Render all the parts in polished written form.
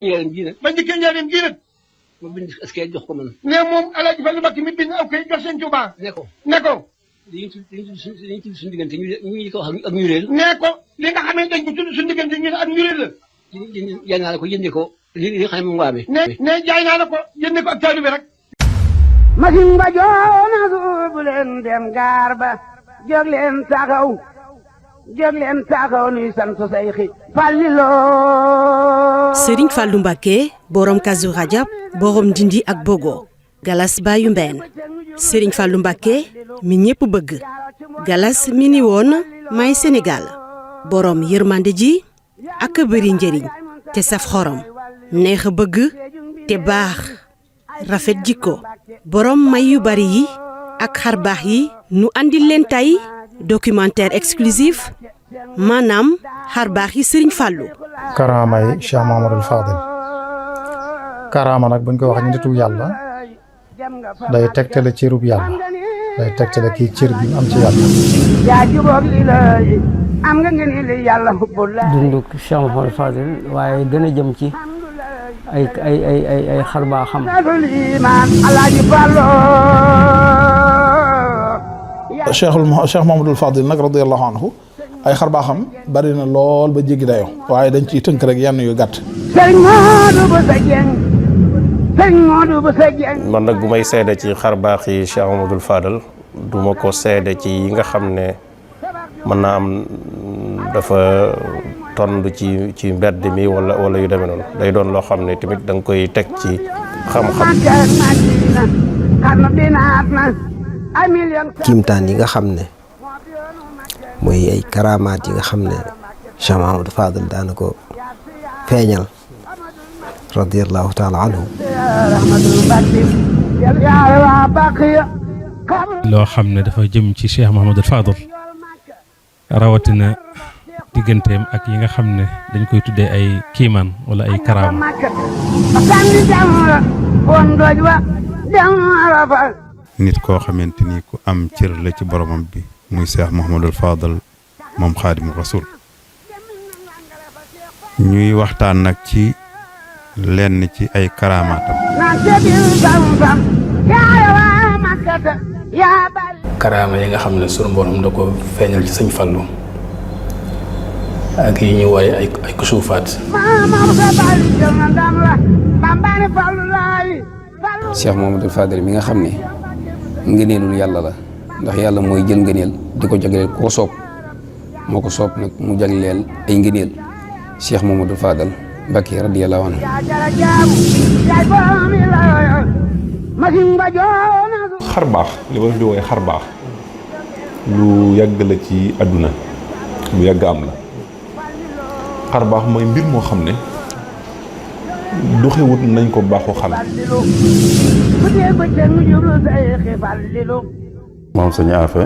njëriñ ji nag. ba njëkkee njëriñ ji nag. ma bind est-ce jox ko man. ne moom El Hadj Fallou Mbacké mi bind aw kay jox sëñ Touba. ne ko. ne ko. dañuy tudd suñu diggante ñu ko wax ak ñu réel. ne ko li nga xam ne dañ ko tudd suñu diggante ñu ne ak ñu réel la. jaay naa la ko yëndee ko li nga xam ne moom waa amee. ne jaay naa la ko yëndee ko ak taalibe rek. masin ba joona suubu leen dem gaar ba jóg leen taxaw nuy sant Seyxi Fallilo. Serigne Fallou Mbacké borom Kazu Rajab borom Ndindi ak Bogo Galas Bayu Mbeen Serigne Fallou Mbacké mi ñépp bëgg Galas mi ni woon may Sénégal borom yërmande ji ak bëri njëriñ te saf xorom neex a bëgg te baax rafet jikko borom may yu bari yi ak xar baax yi nu andil leen tey documentaire exclusif maanaam xar baax yi Serigne Fallou. karaama yi Cheikh Mouhamadoul Fadil karaama nag buñ ko wax nitu yàlla day tegtale cërub yàlla day tegtale kii cër bi am ci yàlla. yaa jubóog li la am nga ngeen li yàlla xubbul la. dundu Cheikh Mouhamadoul Fadil waaye dana jëm ci ay xar baa xam. Cheikh Mouhamadoul Fadil nag radiyallahu anhu ay xar baa xam bari na lool ba jéggi dayoo waaye dañ ciy tënk rek yenn yu gàtt. man nag bu may seede ci xar baax yi Cheikh Mouhamadoul Fadil du ma ko seede ci yi nga xam ne mën naa am dafa tond ci mbedd mi wala yu demee noonu day doon loo xam ne tamit da nga koy teg ci xam-xam. kiimtaan yi nga xam ne mooy ay karamaat yi nga xam ne Cheikh Mouhamadoul Fadil daana ko feeñal radiyallahu taala anhu. loo xam ne dafa jëm ci Cheikh Mouhamadoul Fadil rawatina digganteem ak yi nga xam ne dañ koy tuddee ay kiimaan wala ay karaama. nit koo xamante ni ku am cër la ci boromam bi muy Cheikh Mouhamadoul Fadil moom Xaadimu Rasul ñuy waxtaan nag ci lenn ci ay karaamaatam. karaama yi nga xam ne sunu borom da ko feeñal ci sëñ Fallou ak yi ñu wooye ay kusuufaat. Cheikh Mouhamadoul Fadil mi nga xam ne ngëneelul yàlla la ndax yàlla mooy jël ngëneel di ko jagleel koo soob moo ko soob nag mu jagleel ay ngëneel Cheikh Mouhamadoul Fadil Mbacké radiyallahu anhu. xar baax li ma di wooye xar baax lu yàgg la ci àdduna lu yàgg am la xar baax mooy mbir moo xam ne doxewut nañ ko baaxoo xam. moom sëñ Afe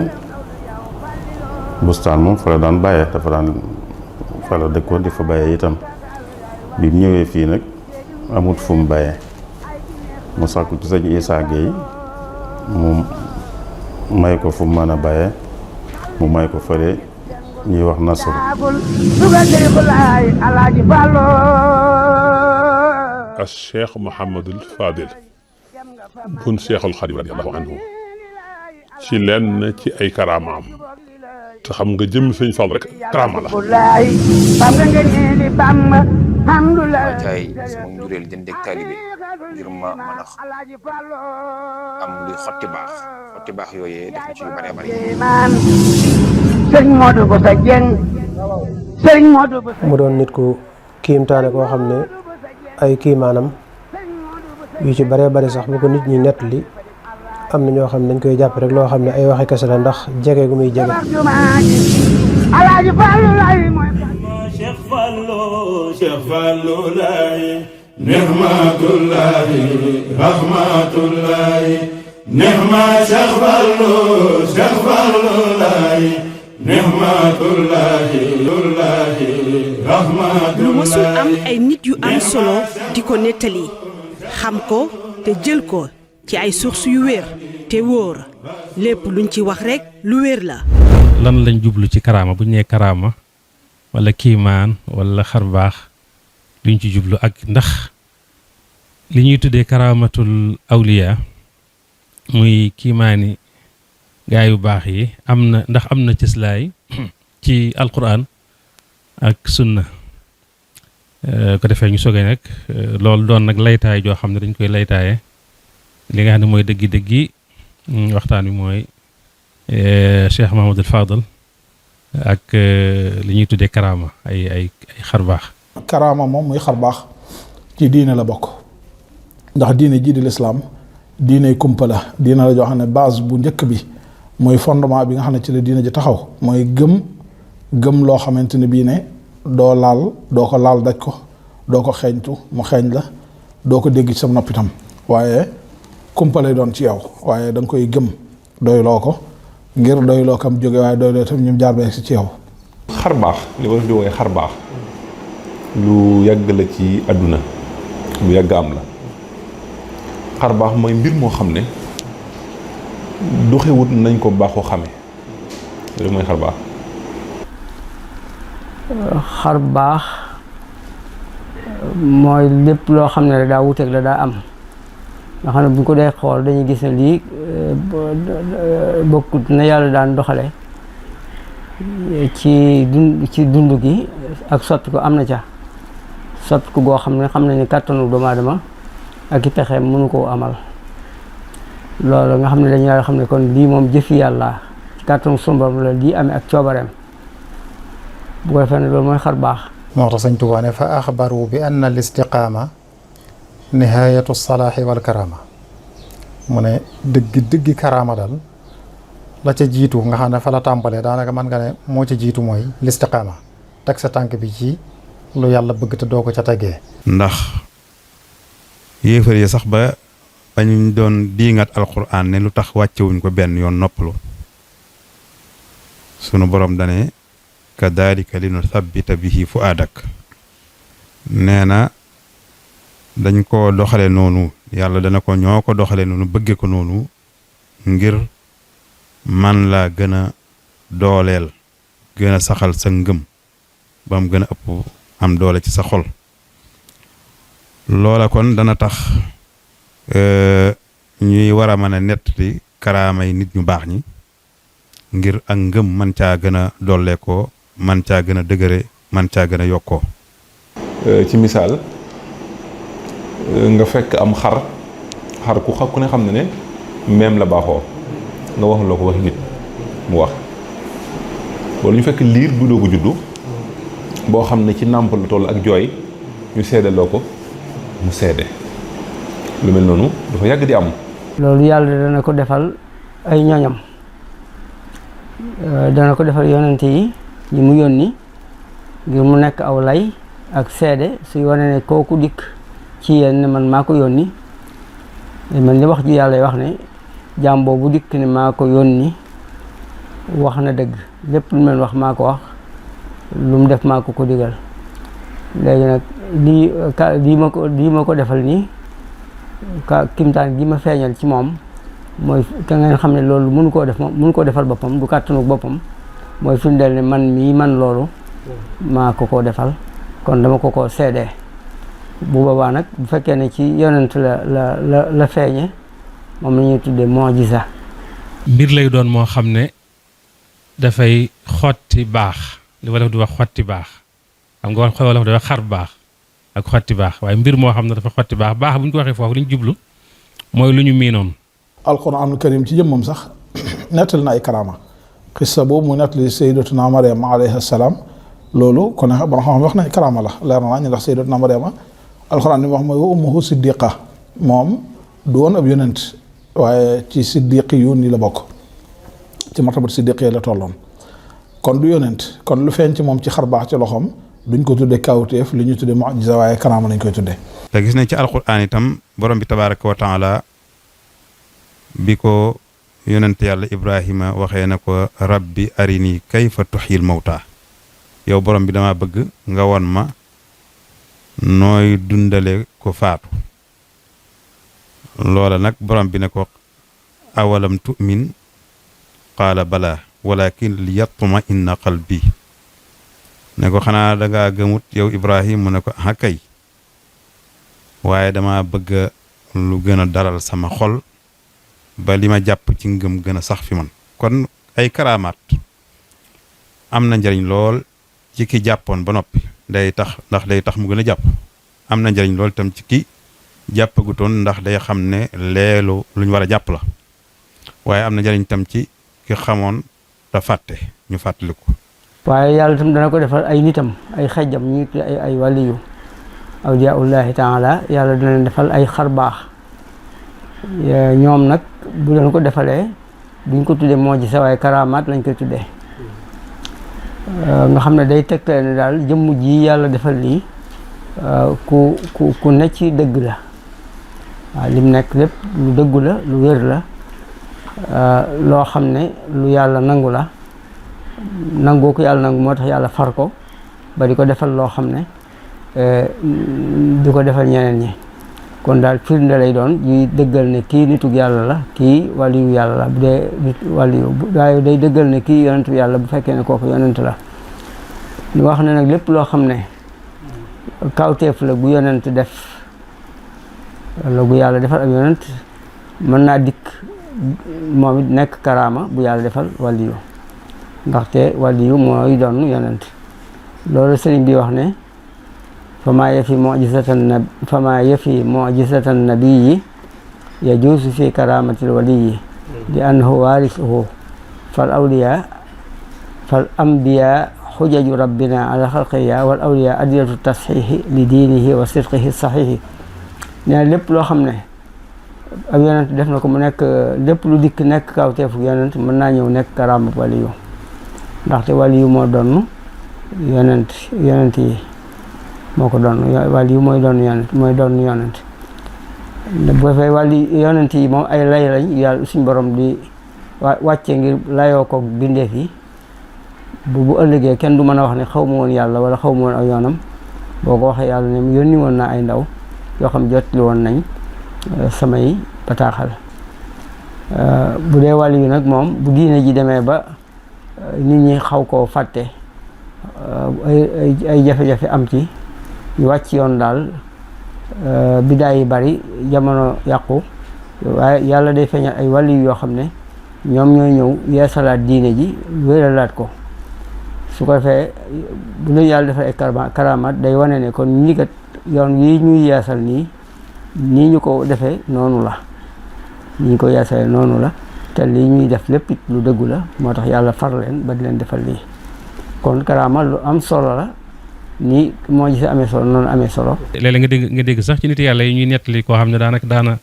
bustaan moom fa la daan bàyyee dafa daan fa la dëkkoon di fa bàyyee itam bi mu ñëwee fii nag amut fu mu bàyyee mu sàkku ci sëñ Issa Gueye mu may ko fu mu mën a bàyyee mu may ko fële ñuy wax Nasru. as Cheikh Mouhamadoul Fadil bun Cheikhul Khadim radiyallahu anhu ci lenn ci ay karaamaam te xam nga jëm sëñ Fall rek karaama la. jaay sama njureel jëndeeg taalibe ngir ma mën a am luy xotti baax yooyee def na ci yu bëree bëri. mu doon nit ku kiimtaane koo xam ne ay kiimaanam yu ci bëree bëri sax bu ko nit ñi nettali am na ñoo xam ne dañ koy jàpp rek loo xam ne ay waxi kese la ndax jege gu muy jege. Cheikh Fallou laay nihmatullahi rahmatullahi nihma Cheikh Fallou laay nihmatullahi rahmatullahi. lu mësul am ay nit yu am solo di ko nettali xam ko te jël ko ci ay sources yu wér te wóor lépp luñ ci wax rek lu wér la. lan lañ jublu ci karaama bu ñu nee karaama wala kiimaan wala xar baax luñ ci jublu ak ndax li ñuy tuddee karaamatul awliya muy kiimaani gaa yu baax yi ndax am na cëslaay ci alquran ak sunna ko defee ñu sogee nag loolu doon nag laytaay joo xam ne dañ koy laytaaye li nga xam ne mooy dëggi waxtaan wi mooy Cheikh Mahamadul Fadal ak li ñuy tuddee karaama ay xar baax. karaama moom muy xar baax ci diine la bokk ndax diine jii di lislaam diine kumpa la diine la joo xam ne base bu njëkk bi mooy fondement bi nga xam ne ci la diine ji taxaw mooy gëm loo xamante ne bii ne doo ko laal daj ko doo ko xeeñtu mu xeeñ la doo ko dégg ci sa noppitam waaye kumpa lay doon ci yow waaye da nga koy gëm doyloo ko ngir doyloo kam jóge waaye doyloo tam ñum jaar ba si ci yow. xar baax li war di woowee xar baax lu yàgg la ci àdduna lu yàgg am la xar baax mooy mbir moo xam ne doxewut nañ ko baaxoo xame loolu mooy xar baax. xar baax mooy lépp loo xam ne daa wuteeg la daa am nga xam ne bu ñu ko dee xool dañuy gis ne lii bokkut na yàlla daan doxale ci dund gi ak soppi ko am na ca soppi ko goo xam ne ni kàttanu doomu aadama ak i pexeem mënu koo amal loolu nga xam ne dañu yàlla xam ne kon lii moom jëfi yàlla ci kàttanu sunu Boroom la lii amee ak coobareem bu ko defee ne loolu mooy xar baax. moo tax Sëñ Tuubaa ne fa axbaru bi anna al istiqaama nihaayatu salaaxi wal karaama mu ne dëggi karaama dal la ca jiitu nga xam ne fa la tàmbalee daanaka mën nga ne moo ca jiitu mooy listiqaama teg sa tànk bi ci lu yàlla bëgg te doo ko ca tegee. ndax yéefar yi sax ba ñu doon diingat alquran ne lu tax wàccewuñ ko benn yoon noppalu sunu borom dane kadalika li nu thabbita bihi fuaadak nee na dañ ko doxale noonu yàlla dana ko ñoo ko doxale noonu bëgge ko noonu ngir man laa gën a dooleel gën a saxal sa ngëm ba mu gën a ëpp am doole ci sa xol loola kon dana tax ñuy war a mën a nettali karaamay nit ñu baax ñi ngir ak ngëm man caa gën a dollee ko man caa gën a dëgëre man caa gën a yokkoo. ci misaal nga fekk am xar ku ne xam ne meem la baaxoo nga wax loo ko waxi nit mu wax wala ñu fekk liir bu doo ko juddu boo xam ne ci nàmp la toll ak jooy ñu seedaloo ko mu seede lu mel noonu dafa yàgg di am. loolu yàlla dana ko defal ay ñoñam dana ko defal yonente yi ñi mu yónni ngir mu nekk aw lay ak seede suy wane ne kooku dikk ci yéen ne man maa ko yónni man li wax ji yàlla wax ne jaam boobu dikk ne maa ko yónni wax na dëgg lépp lu mel wax maa ko wax lu mu def maa ko digal léegi nag lii ma ko defal nii kimtaan gi ma feeñal ci moom mooy ka ngeen xam ne loolu mënu koo defal boppam du kàttanu boppam mooy firndeel ne man loolu maa ko defal kon dama ko seedee bu boobaa nag bu fekkee ne ci yonent la feeñe moom la ñuy tuddee mu'jiza. mbir lay doon moo xam ne dafay xotti baax li wolof di wax xotti baax xam nga wolof di wax xar baax ak xotti baax waaye mbir moo xam ne dafa xotti baax bu ñu ko waxee foofu li ñu jublu mooy lu ñu miinoon. alquranul karim ci jëmmam sax nettal na ay karaama xissa boobu mu nettali sayyidatuna Mariam alayha salaam loolu kon nag borom xam wax nañ karaama la leer na ñu ndax sayyidatuna Mariama alquran li mu wax mooy wa ummuhu siddiqa moom du woon ab yonent waaye ci siddiqi yu ni la bokk ci martabat siddiqi la tolloon kon du yonent kon lu feeñ ci moom ci xar baax ci loxoom duñ ko tuddee kawteef li ñu tuddee mu'jiza waaye karaama lañ koy tuddee. te gis nañ ci alquran itam borom bi tabaaraka wa taala bi ko yonent yàlla Ibrahima waxee na ko rabbi arini kayfa tuhyil mawta yow borom bi dama bëgg nga won ma nooy dundale ko faatu loola nag borom bi ne ko awalam tu'min qaala bala walakin li yatma inna qalbi ne ko xanaa dangaa gëmut yow Ibrahim mu ne ko ah kay waaye dama bëgg lu gën a dalal sama xol ba li ma jàpp ci ngëm gën a sax fi man. kon ay karaamaat am na njariñ lool ci ki jàppoon ba noppi day tax mu gën a jàpp. am na njariñ lool tam ci ki jàppagutoon ndax day xam ne leelu lu ñu war a jàpp la waaye am na njariñ tam ci ki xamoon te fàtte ñu fàttaliku. waaye yàlla tam dana ko defal ay nitam ay xejjam ñu ay waliyu awliyaullahi taala yàlla dina leen defal ay xar baax ñoom nag bu leen ko defalee duñ ko tuddee moo ci sa waaye karamaat lañ koy tuddee nga xam ne day tegtale ne daal jëmm ji yàlla defal lii ku ne ci dëgg la waaw lim nekk lépp lu dëggu la lu wér la loo xam ne lu yàlla nangu la nangoo ko yàlla nangu moo tax yàlla far ko ba di ko defal loo xam ne di ko defal ñeneen ñi kon daal firnde lay doon yuy dëggal ne kii nitug yàlla la kii waliyu yàlla la bu dee nit waliyu waaye day dëggal ne kii yonentu yàlla bu fekkee ne kooku yonent la ñu wax ne nag lépp loo xam ne kawteef la gu yonent def wala gu yàlla defal ak yonent mën naa dikk moom it nekk karaama bu yàlla defal waliyu ndaxte waliyu mooy doon yonent loolu sëriñ bi wax ne fama yafi mujizatan nabiyyi yajuusu fi karamatil waliyyi li annahu waarisuhu fal awliya fal ambiya xujaju rabbina ala xalqiya wal awliya adilatu tasxiixi li diinihi wa sidqihi saxiixi nee lépp loo xam ne ab yonent def na ko mu nekk lépp lu dikk nekk kawteefu yonent mën naa ñëw nekk karaama waliyu ndaxte waliyu moo doon yonent yi moo ko doon waliyu mooy doon yonent bu fay wali yonent yi moom ay lay lañ yàlla suñ borom di wàcce ngir layoo ko bindeef yi bu ëllëgee kenn du mën a wax ne xaw ma woon yàlla wala xaw ma woon aw yoonam boo ko waxee yàlla ne yónni woon naa ay ndaw yoo xam jotli woon nañ samay bataaxal bu dee waliyu nag moom bu diine ji demee ba nit ñi xaw koo fàtte ay jafe-jafe am ci ñu wàcc yoon daal bidaay yi bari jamono yàqu waaye yàlla day feeñal ay waliyu yoo xam ne ñoom ñooy ñëw yeesalaat diine ji wéralaat ko su ko defee bu leen yàlla defal ay karamaat day wane ne kon ñi kat yoon yi ñuy yeesal nii ñu ko defee noonu la ñi ko yeesalee noonu la te lii ñuy def lépp it lu dëggu la moo tax yàlla far leen ba di leen defal lii kon karama lu am solo la ni moo gis amee solo noonu amee solo. léeg-léeg nga dégg sax ci nit yàlla yi ñuy nettali koo xam ne daanaka daana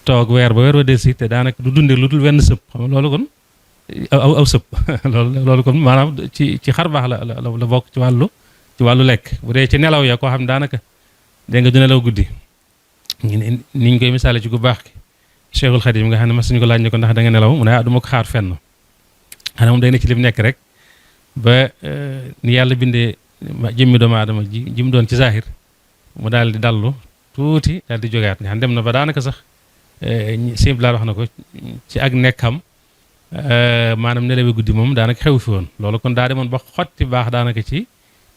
toog weer ba weer wa delsi te daanaka du dundee lu dul wenn sëb xam nga loolu kon aw sëb loolu kon maanaam ci xar baax la bokk ci wàllu lekk bu dee ci nelaw ya koo xam ne daanaka dégg nga du nelaw guddi niñ koy misaale ci gu baax ki Cheikhul Khadim nga xam ne mas nañu ko laaj ne ko ndax da nga nelaw mu ne du ma ko xaar fenn xanaa moom day ne ci lim nekk rek ba ni yàlla bindee jëmmi doomu aadama ji mu doon ci zahir mu daal di dallu tuuti daal di jógaat nga xam dem na ba daanaka sax simple laa wax na ko ci ak nekkam maanaam nelawi guddi moom daanaka xew fi woon loolu kon daa demoon ba xotti baax daanaka ci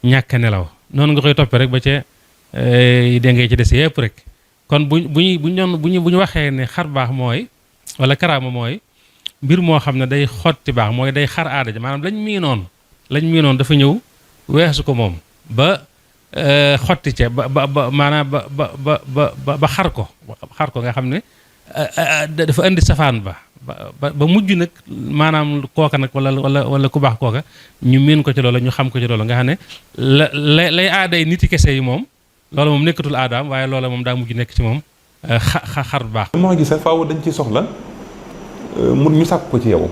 ñàkk a nelaw noonu nga koy toppee rek ba ca dengee ci des yëpp rek kon bu ñu waxee ne xar baax mooy wala karaama mooy mbir moo xam ne day xotti baax mooy day xar aada ja maanaam lañ miinoon dafa ñëw weesu ko moom ba xotti ca ba maanaam ba xar ko nga xam ne dafa indi safaan ba mujj nag maanaam kooka nag wala ku baax kooka ñu miin ko ci loolu ñu xam ko ci loolu nga xam ne lay aaday niti kese yi moom loolu moom nekkatul aadaam waaye loola moom daa mujj nekk ci moom xar baax. moo gis faaw dañ ci soxla mu ñu sàkk ko ci yow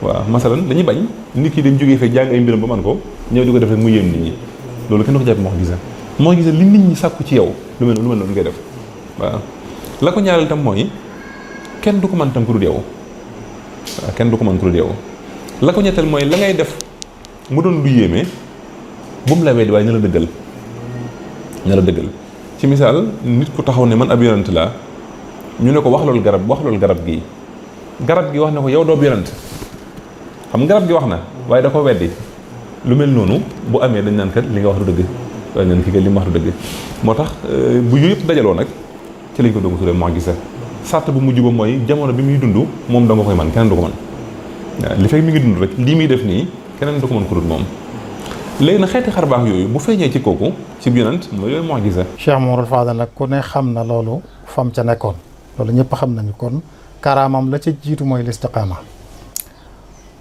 waaw masalan dañuy bañ nit ki dem jógee fekk jàng ay mbiram ba man ko ñëw di ko def rek mu yéem nit ñi loolu kenn du ko jàpp moo gis li nit ñi sàkku ci yow lu mel noonu ngay def waaw la ko ñaareel tam mooy kenn du ko mën tam ku dul yow waaw kenn du ko mën ku dul yow la ko ñetteel mooy la ngay def mu doon lu yéeme bu mu la weddi waaye na la dëggal ci misaal nit ku taxaw ne man ab yonent laa ñu ne ko wax loolu garab gi wax na ko yow doo yonent xam garab gi wax na waaye da ko weddi lu mel noonu bu amee dañ naan kat li nga wax du dëgg waaye neen kii kat li mu wax du dëgg moo tax bu yooyu yëpp dajaloo nag ci lañ ko doog a tuddee mu'jiza sart bu mujj ba mooy jamono bi muy dund moom da nga koy man keneen du ko mën li fekk mi ngi dund rek lii muy def nii keneen du ko mën ko dul moom léegi nag xeeti xar baax yooyu bu feeñee ci kooku ci yonent mooy yooyu mu'jiza. Cheikh Mouhamadou Fadal nag ku ne xam na loolu fam ca nekkoon loolu ñëpp xam nañu kon karaamam la ca jiitu mooy listiqaama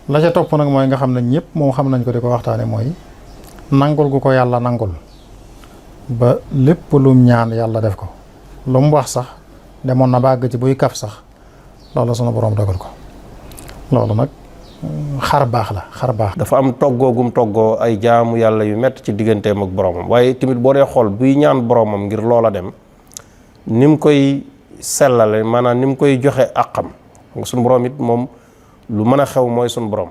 la ca topp nag mooy nga xam ne ñëpp moom xam nañ ko di ko waxtaane mooy nangul gu ko yàlla nangul ba lépp lum ñaan yàlla def ko lu mu wax sax demoon na bàgg ci buy kaf sax loolu sunu borom dogal ko loolu nag xar baax la xar baax. dafa am toggoogum toggoo ay jaamu yàlla yu métti ci digganteem ak boromam waaye tamit boo dee xool buy ñaan boromam ngir loola dem ni mu koy sellale maanaam ni mu koy joxe àqam nga sunu borom it moom lu mën a xew mooy sunu borom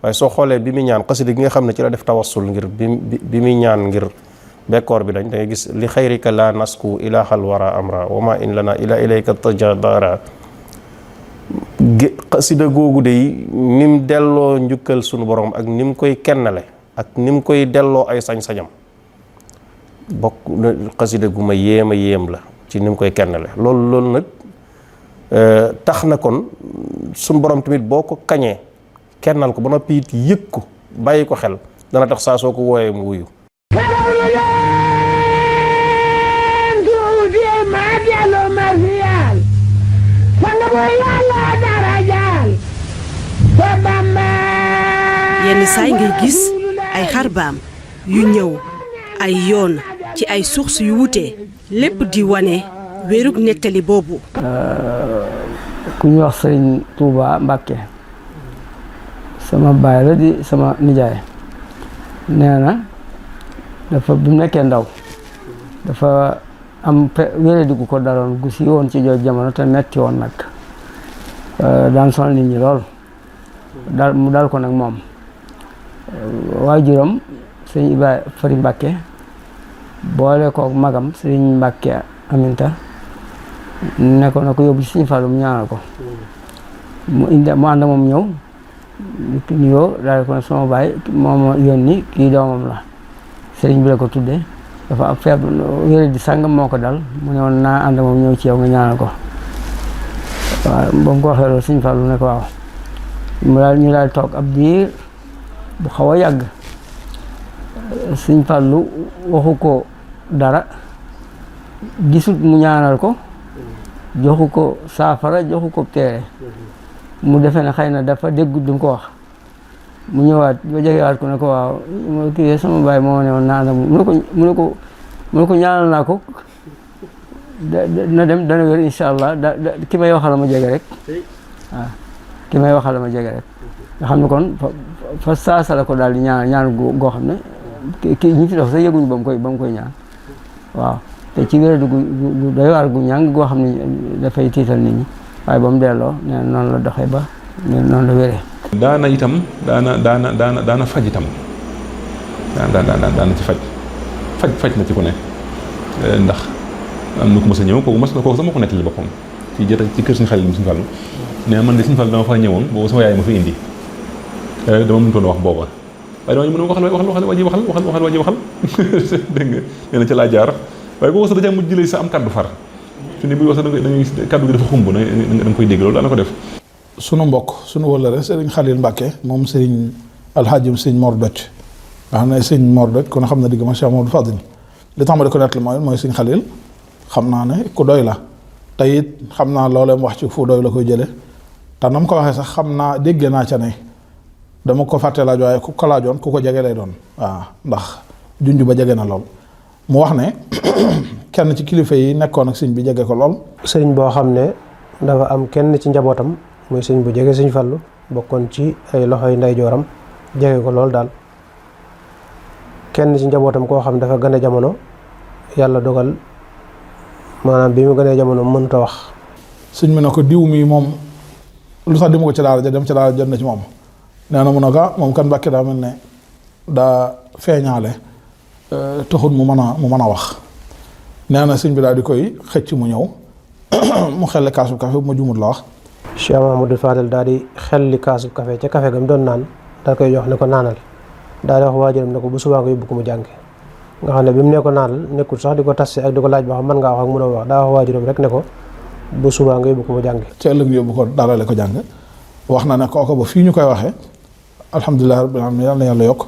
waaye soo xoolee bi muy ñaan xasida gi nga xam ne ci la def tawassul ngir bi muy ñaan ngir bekkoor bi dañ da ngay gis li xayrika la nasku ilahal wara amra wa ma in lana ila ilayka tajadara xasida googu de ni mu delloo njukkal sunu borom ak ni mu koy kennale ak ni mu koy delloo ay sañ-sañam bokk xasida gu ma yéem la ci ni mu koy kennale loolu nag tax na kon sunu borom tamit boo ko kañee kennal ko ba noppi it yëg ko bàyyi ko xel dana tax saa soo ko wooyee mu wuyu. yenn saay ngay gis ay xarbaam yu ñëw ay yoon ci ay sources yu wute lépp di wane wérug nettali boobu. ku ñu wax Sëriñ Tuuba Mbàkke sama baay la di sama nijaay nee na dafa bi mu nekkee ndaw dafa am wéradi gu ko daloon gu si woon ci jooju jamono te metti woon nag daan sonal nit ñi lool mu dal ko nag moom waajuram sëñ Iba Fari Mbàkke boole ko magam sëñ Mbàkke Aminta ne ko na ko yóbbu ci sëñ Fallu mu ñaanal ko mu ànd moom ñëw nuyoo daal ko ne sama baay moom yónni kii doomam la sëriñ bi la ko tuddee dafa am feebar wéré di sàngam moo ko dal mu ne woon naa ànd moom ñëw ci yow nga ñaanal ko waaw ba mu ko waxee loolu sëñ Fallu ne ko waaw ñu daal toog ab diir bu xaw a yàgg sëñ Fallu waxu ko dara gisut mu ñaanal ko joxu ko saafara joxu ko teere mu defee ne xëy na dafa déggut du ko wax mu ñëwaat ba jegewaat ko ne ko waaw kii sama baay moo ne woon naa ànd mu ne ko ñaanal naa ko na dem dana wér incha allah ki may waxal ma jege rek waaw ki may waxal ma jege rek nga xam ne kon fa saasa la ko daal di ñaan goo xam ne kii ñi fi dox sax yëguñu ba mu koy ñaan waaw te ci wér gu doy waar gu ñàng goo xam ne dafay tiital nit ñi waaye ba mu delloo nee na noonu la doxee ba noonu la wéree. daana itam daana faj itam daana ci faj na ci ku ne ndax am na ku mës a ñëw kooku sax ma ko nettali boppam ci kër suñu xale yi suñu Fallu nee man de suñu Fallu dama fa ñëwoon boobu sama yaay ma fa indi dama mënutoon wax booba waaye dama mën waxal waa ji waxal dégg nga nee na ca laa jaar waaye boo ko sax dajaa mujj jëlee sa am kaddu far su ne buy wax sax da ngay kaddu gi dafa xumb da nga koy dégg loolu daana ko def. sunu mbokk sunu wëllëre Serigne Khalil Mbacke moom Serigne Alhaji Serigne Mor Doj nga xam ne Serigne Mor Doj kon xam na digg ma Cheikh Mamadou Fadil li tax ma di ko nettali mooy Serigne Khalil xam naa ne ku doy la te it xam naa loolee mu wax ci fu doy la koy jële te na mu ko waxee sax xam naa déggee naa ca ne dama ko fàtte laaj waaye ku ko laajoon ku ko jege lay doon waaw ndax junj ba jege na lool mu wax ne kenn ci kilifa yi nekkoon ak sëñ bi jege ko lool. sëriñ boo xam ne dafa am kenn ci njabootam muy sëñ bu jege sëñ Fallu bokkoon ci ay loxoy ndeyjooram jege ko lool daal kenn ci njabootam koo xam dafa gën a jamono yàlla dogal maanaam bi mu gënee jamono mënut a wax. sëñ bi ne ko diw mi moom lu sax di ma ko ci daara ja dem ci daara jot na ci moom nee na mu ne ko moom kan Mbàkke daa mel ne daa feeñaale taxul mu mën a wax nee na sëñ bi daal di koy xëcc mu ñëw mu xelli kaasu café bu ma jumut la wax. Cheikh Mahamadou Fadel daal di xelli kaasu café ca café gam doon naan daal koy jox ne ko naanal daal di wax waajuram ne ko bu subaa ko yóbbu ko mu jànge nga xam ne bi mu ne ko naanal nekkul sax di ko tasse ak di ko laaj ba xam mën ngaa wax ak mënoo wax daa wax waajuram rek ne ko bu subaa nga yóbbu ko mu jàng. ci ëllëg yóbbu ko dalale ko jàng wax na ne kooku ba fii ñu koy waxee alhamdulilah rabbil alamin yàlla na yàlla yokk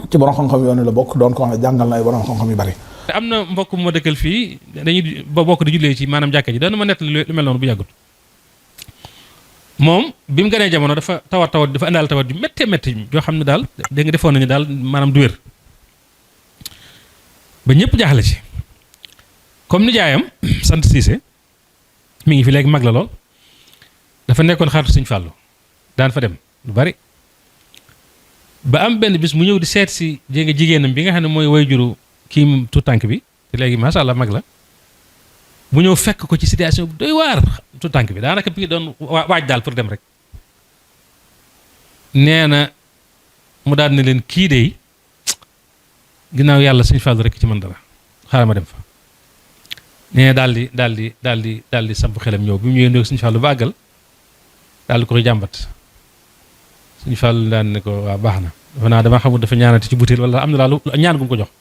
ci borom xam-xam yoon la bokk doon ko wax ne jàngal na ay borom xam-xam yu bari. am na mbokk mu ma dëkkal fii dañuy ba bokk di jullee ci maanaam jàkka ji dana ma nett lu mel noonu bu yàggut moom bi mu gënee jamono dafa tawat dafa indaal tawat ju méttee métti yoo xam ne daal dégg nga defoon nañu daal maanaam du wér ba ñëpp jaaxle ci comme nijaayam sant Siise mi ngi fi léegi mag la lool dafa nekkoon xaritu Sëñ Fàllu daan fa dem lu bari ba am benn bis mu ñëw di seet si jénga jigéenam bi nga xam ne mooy wayjuru kii tu tànk bi te léegi macha allah mag la bu ñëw fekk ko ci situation bu doy waar tu tànk bi daanaka bi ngi doon waaj daal pour dem rek nee na mu daal ne leen kii de ginnaaw yàlla Sëñ Fàllu rek ci mën dara xaaral ma dem fa nee na daal di samp xelam ñëw bi mu ñëwee ndóog Sëñ Fàllu ba àggal daal di ko jàmbat Sëñ Fàllu daan ne ko waa baax na dafa naa dama xamul dafa ñaanati ci butéel wala am na daal ñaan gu mu ko jox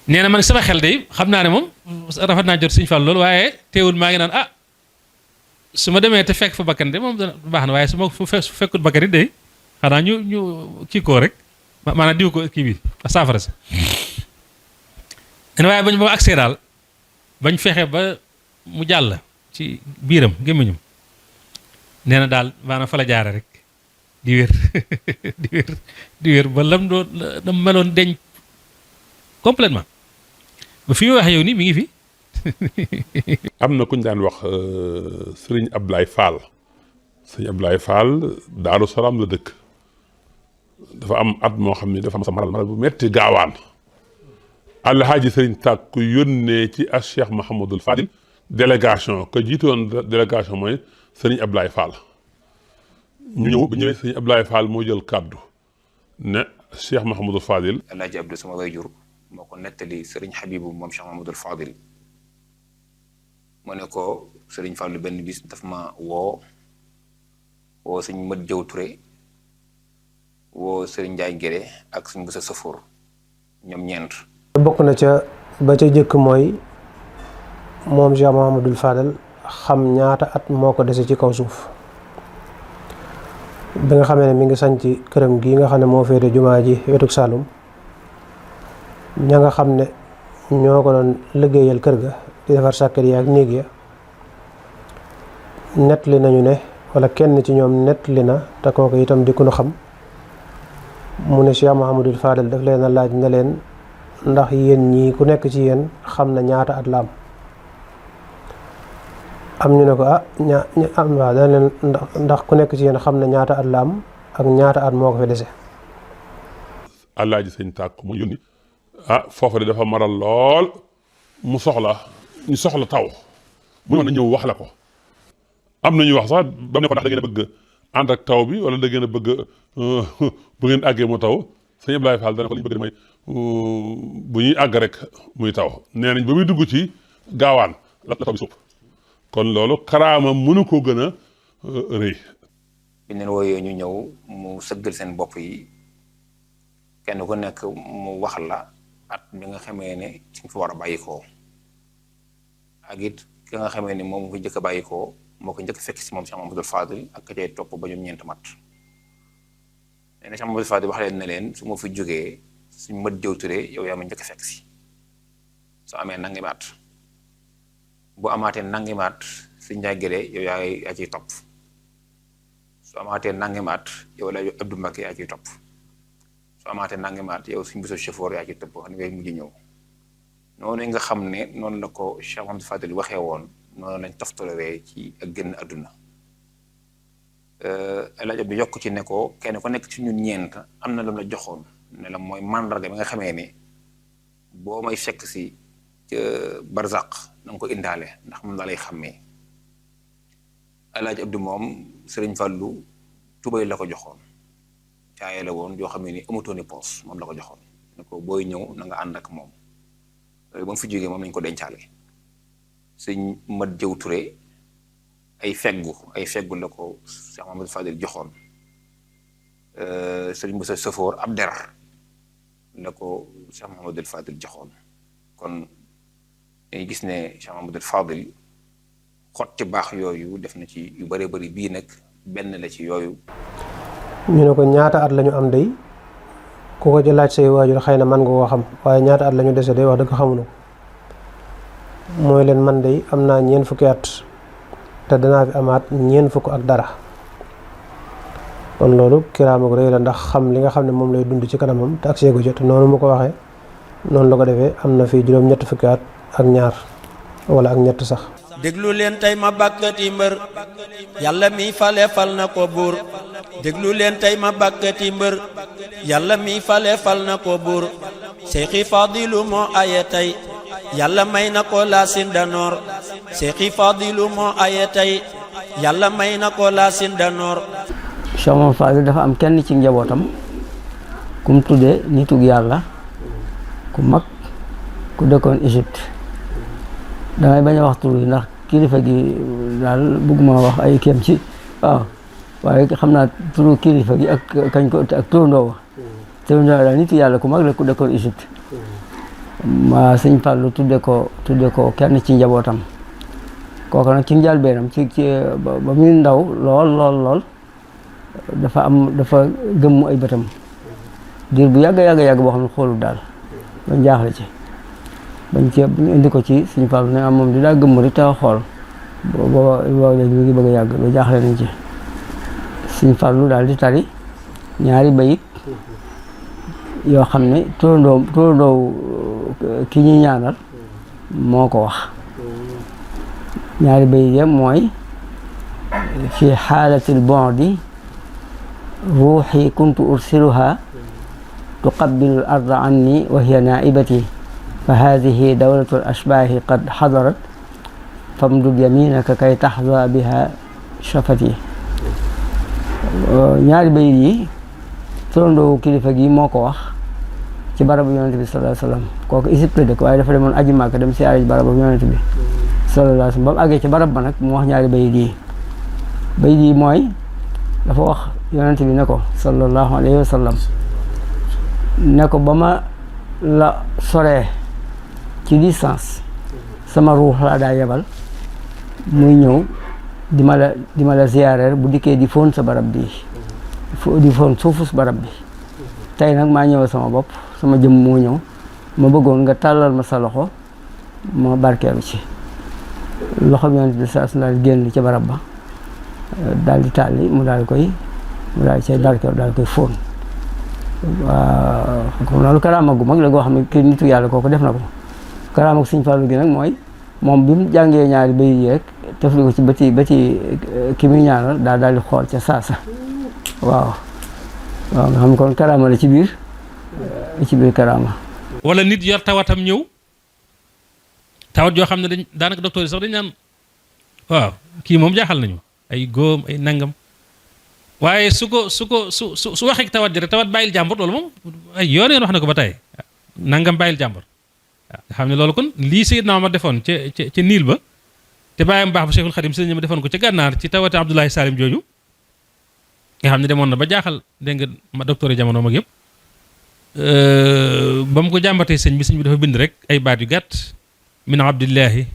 nee na man sama xel de xam naa ne moom rafet naa jot Sëñ Fàllu loolu waaye teewul maa ngi naan ah su ma demee te fekk fa bakkan de moom baax na waaye su ma fekkut bakkan it de xanaa ñu kii koo rek maanaam diw ko kii bi saafara si nee na waaye bañ ba accès daal bañ fexe ba mu jàll ci biiram gémmiñum nee na daal maanaam fa la jaare rek di wér di wér ba lam doon lam meloon deñ complètement ba fi mu wax yow nii mi ngi fi. am na ku ñu daan wax sëriñ Ablaye Fall sëriñ Ablaye Fall Daaru Salaam la dëkk dafa am at moo xam ne dafa am sa maral bu metti gaawaan alhaaji sëriñ Tàkku yónnee ci as Cheikh Mouhamadul Fadil délégation ko jiitoon délégation mooy sëriñ Ablaye Fall ñu ñëw ba ñëwee sëriñ Ablaye Fall moo jël kàddu ne Cheikh Mouhamadul Fadil alhaaji Abdou sama wayjur moo ko nettali sëriñ Habibu moom Cheikh Mouhamadul Fadil mu ne ko sëriñ Fàllu benn bis daf ma woo sëñ Mat Jaw Ture woo sëriñ Njaay Gere ak sëñ Busa Safoor ñoom ñeent bokk na ca ba ca jëkk mooy moom Cheikh Mouhamadul Fadal xam ñaata at moo ko dese ci kaw suuf bi nga xamee ne mi ngi sañ ci këram gi nga xam ne moo féete jumaa ji wetuk Saalum ña nga xam ne ñoo ko doon liggéeyal kër ga di defar sàkket yi ak néeg ya nettali nañu ne wala kenn ci ñoom nettali na te kooku itam di ku nu xam mu ne Cheikh Mouhamadul Fadal daf leen a laaj ne leen ndax yéen ñii ku nekk ci yéen xam na ñaata at la am ñu ne ko waaw dana leen ndax ku nekk ci yéen xam na ñaata at la am ak ñaata at moo ko fi dese. alaaji sëñ Tàkku mu yónni foofa de dafa maral lool mu soxla taw mu mën a ñëw wax la ko am na ñuy wax sax ba mu ne ko ndax da ngeen a bëgg ànd ak taw bi wala da ngeen a bëgg bu ngeen àggee mu taw sëñ Ablaye Fall dana ko li ñu bëgg mooy bu ñuy àgg rek muy taw nee nañ ba muy dugg ci gaawaan la taw bi suuf kon loolu karaama mënu ko gën a rëy. bi leen wooyee ñu ñëw mu sëggal seen bopp yi kenn ku nekk mu wax la at bi nga xamee ne ci fi war a bàyyi koo ak it ki nga xamee ne moom ko njëkk a bàyyi koo moo ko njëkk fekk si moom Cheikh Mouhamadul Fadil ak ka cay topp ba ñoom ñeent mat nee na Cheikh Mouhamadul Fadil wax leen ne leen su ma fi jógee suñ Mat Jaw Ture yow yaa ma njëkk fekk si soo amee nangami at bu amaatee nangami at suñ Njaay Gere yow yaa ciy topp su amaatee nangami at yow la Abdou Mbacké yaa ciy topp su amaatee nangami at yow suñ Buso chauffeur yaa ciy topp xam ngay mujj ñëw noonu nga xam ne noonu la ko Cheikh Mouhamadul Fadil waxee woon noonu lañ toftalowee ci ak génn àdduna El Hadj Abdou yokk ci ne ko kenn ku nekk ci ñun ñeent am na lu la joxoon ne la mooy mandarga bi nga xamee ne boo may fekk si ca barzaq na nga ko indaale ndax moom daa lay xàmmee El Hadj Abdou moom Sëriñ Fàllu tubay la ko joxoon caaye la woon yoo xam ne ni amutooni poos moom la ko joxoon ne ko booy ñëw na nga ànd ak moom ba mu fi jógee moom lañ ko dencaale sëñ Mat Jaw Ture ay feggu la ko Cheikh Mouhamadul Fadil joxoon sëriñ Busa Safoor ab der la ko Cheikh Mouhamadul Fadil joxoon kon dañuy gis ne Cheikh Mouhamadul Fadil xot ci baax yooyu def na ci yu bëree bëri bii nag benn la ci yooyu. ñu ne ko ñaata at lañu am day ku ko ci laaj say waajur xëy na man nga koo xam waaye ñaata at lañu dese day wax dëgg xamuñu ko mooy leen man day am naa 4 fukki at te danaa fi amaat 4 fukk ak dara kon loolu kiraama gu rëy la ndax xam li nga xam ne moom lay dund ci kanamam te ak seegu jot noonu mu ko waxee noonu la ko defee am na fii juróom ñett fukki at ak ñaar wala ak ñett sax. déglu leen tey ma bàkkati mbër yàlla mi fale fal na ko buur déglu leen tey ma bàkkati mbër yàlla mi fale fal na ko buur Seexi Fadilu moo aye tey yàlla may na ko laasin danoor Seexi Fadilu moo aye tey yàlla may na ko laasin danoor. Cheikh Mouhamadou Fadil dafa am kenn ci njabootam ku mu tuddee nitug yàlla ku mag ku dëkkoon Égypte damay bañ a wax tur yi ndax kilifa gi daal bëgguma wax ay kéem ci waaw waaye xam naa turu kilifa gi ak kañ ko ak turandoo daal nitu yàlla ku mag la ku dëkkoon Égypte ma sëñ Fallu tudde ko kenn ci njabootam kooku nag ci njëlbeenam ci ba muy ndaw lool dafa gëmm ay bëtam diir bu yàgg boo xam ne xoolul daal ba jaaxle ci bañ indi ko ci Sëñ Fallu ne am moom di daa gëmm rek te xool booba léegi mi ngi bëgg a yàgg ba jaaxle nañ ci Sëñ Fallu daal di tari ñaari bayit yoo xam ne turandoo ki ñuy ñaanal moo ko wax ñaari bayit ya mooy fi xaalatil bondi ruuxi kuntu ursiluha tuqabbilu al arda anni wa hiya naibati fa hadihi dawlatu al ashbaahi qad xadarat famdud yaminaka kay taxza biha shafati ñaari bayit yi turandoo kilifa gi moo ko wax ci barabu yonente bi sallallahu alayhi wasallam kooku Égypte la dëkk waaye dafa demoon aji Màkka dem siyaare ji barabu yonente bi sallallahu alayhi wasallam ba mu àggee ci barab ba nag mu wax ñaari bayit yi mooy dafa wax yonente bi ne ko sallallahu alayhi wasallam ne ko ba ma la soree ci distance sama ruux laa daa yebal muy ñëw di ma la ziyaareer bu dikkee di foon sa barab bi di foon suufus barab bi tey nag maa ñëwal sama bopp sama jëm moo ñëw ma bëggoon nga tàllal ma sa loxo ma barkeelu ci loxo bi yonent bi saa su daal génn ci barab ba daal di tàlli mu daal di cay barkeelu daal di koy fóon waaw comme loolu karaama gu mag la goo xam ne kii nitu yàlla kooku def na ko karaama gu Sëñ Fallu gi nag mooy moom bi mu jàngee ñaari bayit yi rek tefli ko ci ba ci ki muy ñaanal daal di xool ca saasa waaw nga xam kon karaama la ci biir karaama. wala nit yor tawatam ñëw tawat joo xam ne daanaka docteur yi sax dañ naan waaw kii moom jaaxal nañu ay góom ay nangam waaye su waxee tawat ji rek tawat bàyyil jàmbur loolu moom ay yoon wax na ko ba tey nangam bàyyil jàmbur waaw nga xam ne loolu kon lii Seydina Omar defoon ca niil ba te bàyyam baax ba Cheikhul Khadim sëñ ma defoon ko ca gànnaar ci tawati Abdoulaye Salim jooju nga xam ne demoon na ba jaaxal dégg nga ma docteur yi jamono mag yëpp ba mu ko jàmbatee sëñ bi dafa bind rek ay baat yu gàtt min abdillahi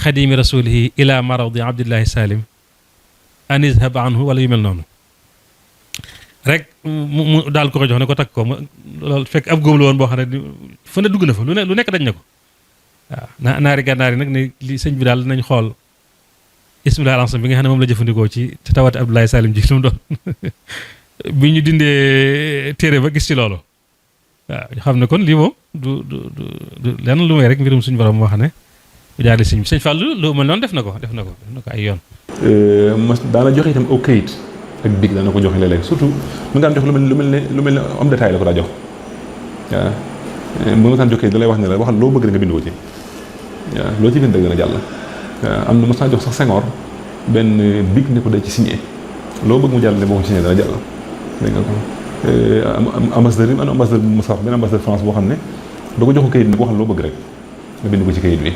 xadimi rasulihi ila maradi abdillahi salim an izhab anhu wala yu mel noonu rek mu daal ko jox ne ko takk ko loolu fekk ab góom la woon boo xam ne fu ne dugg na fa lu nekk dañ na ko waaw naari gànnaar yi nag ne li sëñ bi daal nañ xool ismillah al-ansam bi nga xam ne moom la jëfandikoo ci tawati Abdoulaye Salim ji lu mu doon bi ñu dindee téere ba gis ci loolu waaw xam ne kon lii moom du lenn lu may rek mbirum suñu borom moo xam ne bu jaaree sëñ bi sëñ Fallou lu mel noonu def na ko ay yoon. daana joxe itam aw kayit ak big daana ko joxe léeg-léeg surtout mu nga daan jox lu mel ne homme détail la ko daa jox waaw mu nga daan jox kayit da lay wax ne la waxal loo bëgg nga bind ko ci waaw loo ci bind dëgg na jàll. am na mos naa jox sax Senghor benn big ne ko day ci signé loo bëgg mu jàll ne boo ko signé dana jàll dégg nga ko ambassadeur yi ambassadeur bu Moussa benn ambassadeur France boo xam ne doo ko jox ko kayit ne ko waxal loo bëgg rek nga bind ko ci kayit bi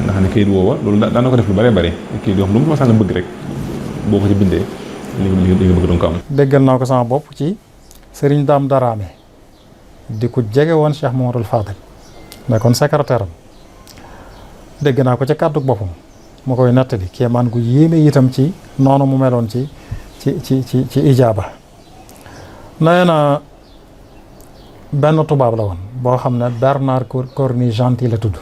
nga xam ne kayit woowa loolu daan na ko def lu bare kayit yoo xam lu mu masaan bëgg rek boo ko ci bindee li nga bëgg doon ko am. déggal naa ko sama bopp ci Serigne Dame Darame di ko jege woon Cheikh Mouhamadoul Fadil nekkoon secrétaire am dégg naa ko ci kàddu boppam mu koy nettali kéemaan gu yéeme itam ci noonu mu meloon ci ijaaba. nee na benn tubaab la woon boo xam ne Bernard Cornut-Gentille la tudd.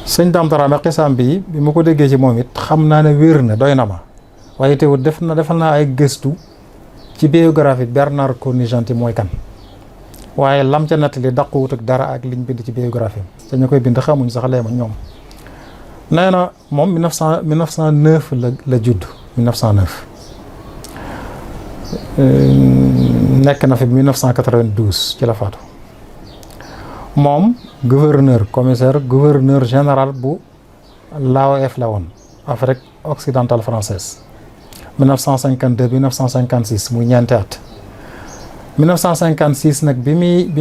sëñ Dame Dramé xisaam bi ma ko déggee ci moom it xam naa ne wér na doy na ma waaye teewul defal naa ay gëstu ci biographie Bernard Cornut-Gentille mooy kan waaye lam ca nettali dàquwut ak dara ak liñ bind ci biographie te ñu koy bind xamuñ sax leema ñoom. nee na moom 1909 la judd 1909 nekk na fi 1992 ci la faatu. moom gouverneur général bu l'AOF la woon Afrique occidentale française 1952 1956 muy ñeenti at 1956 nag bi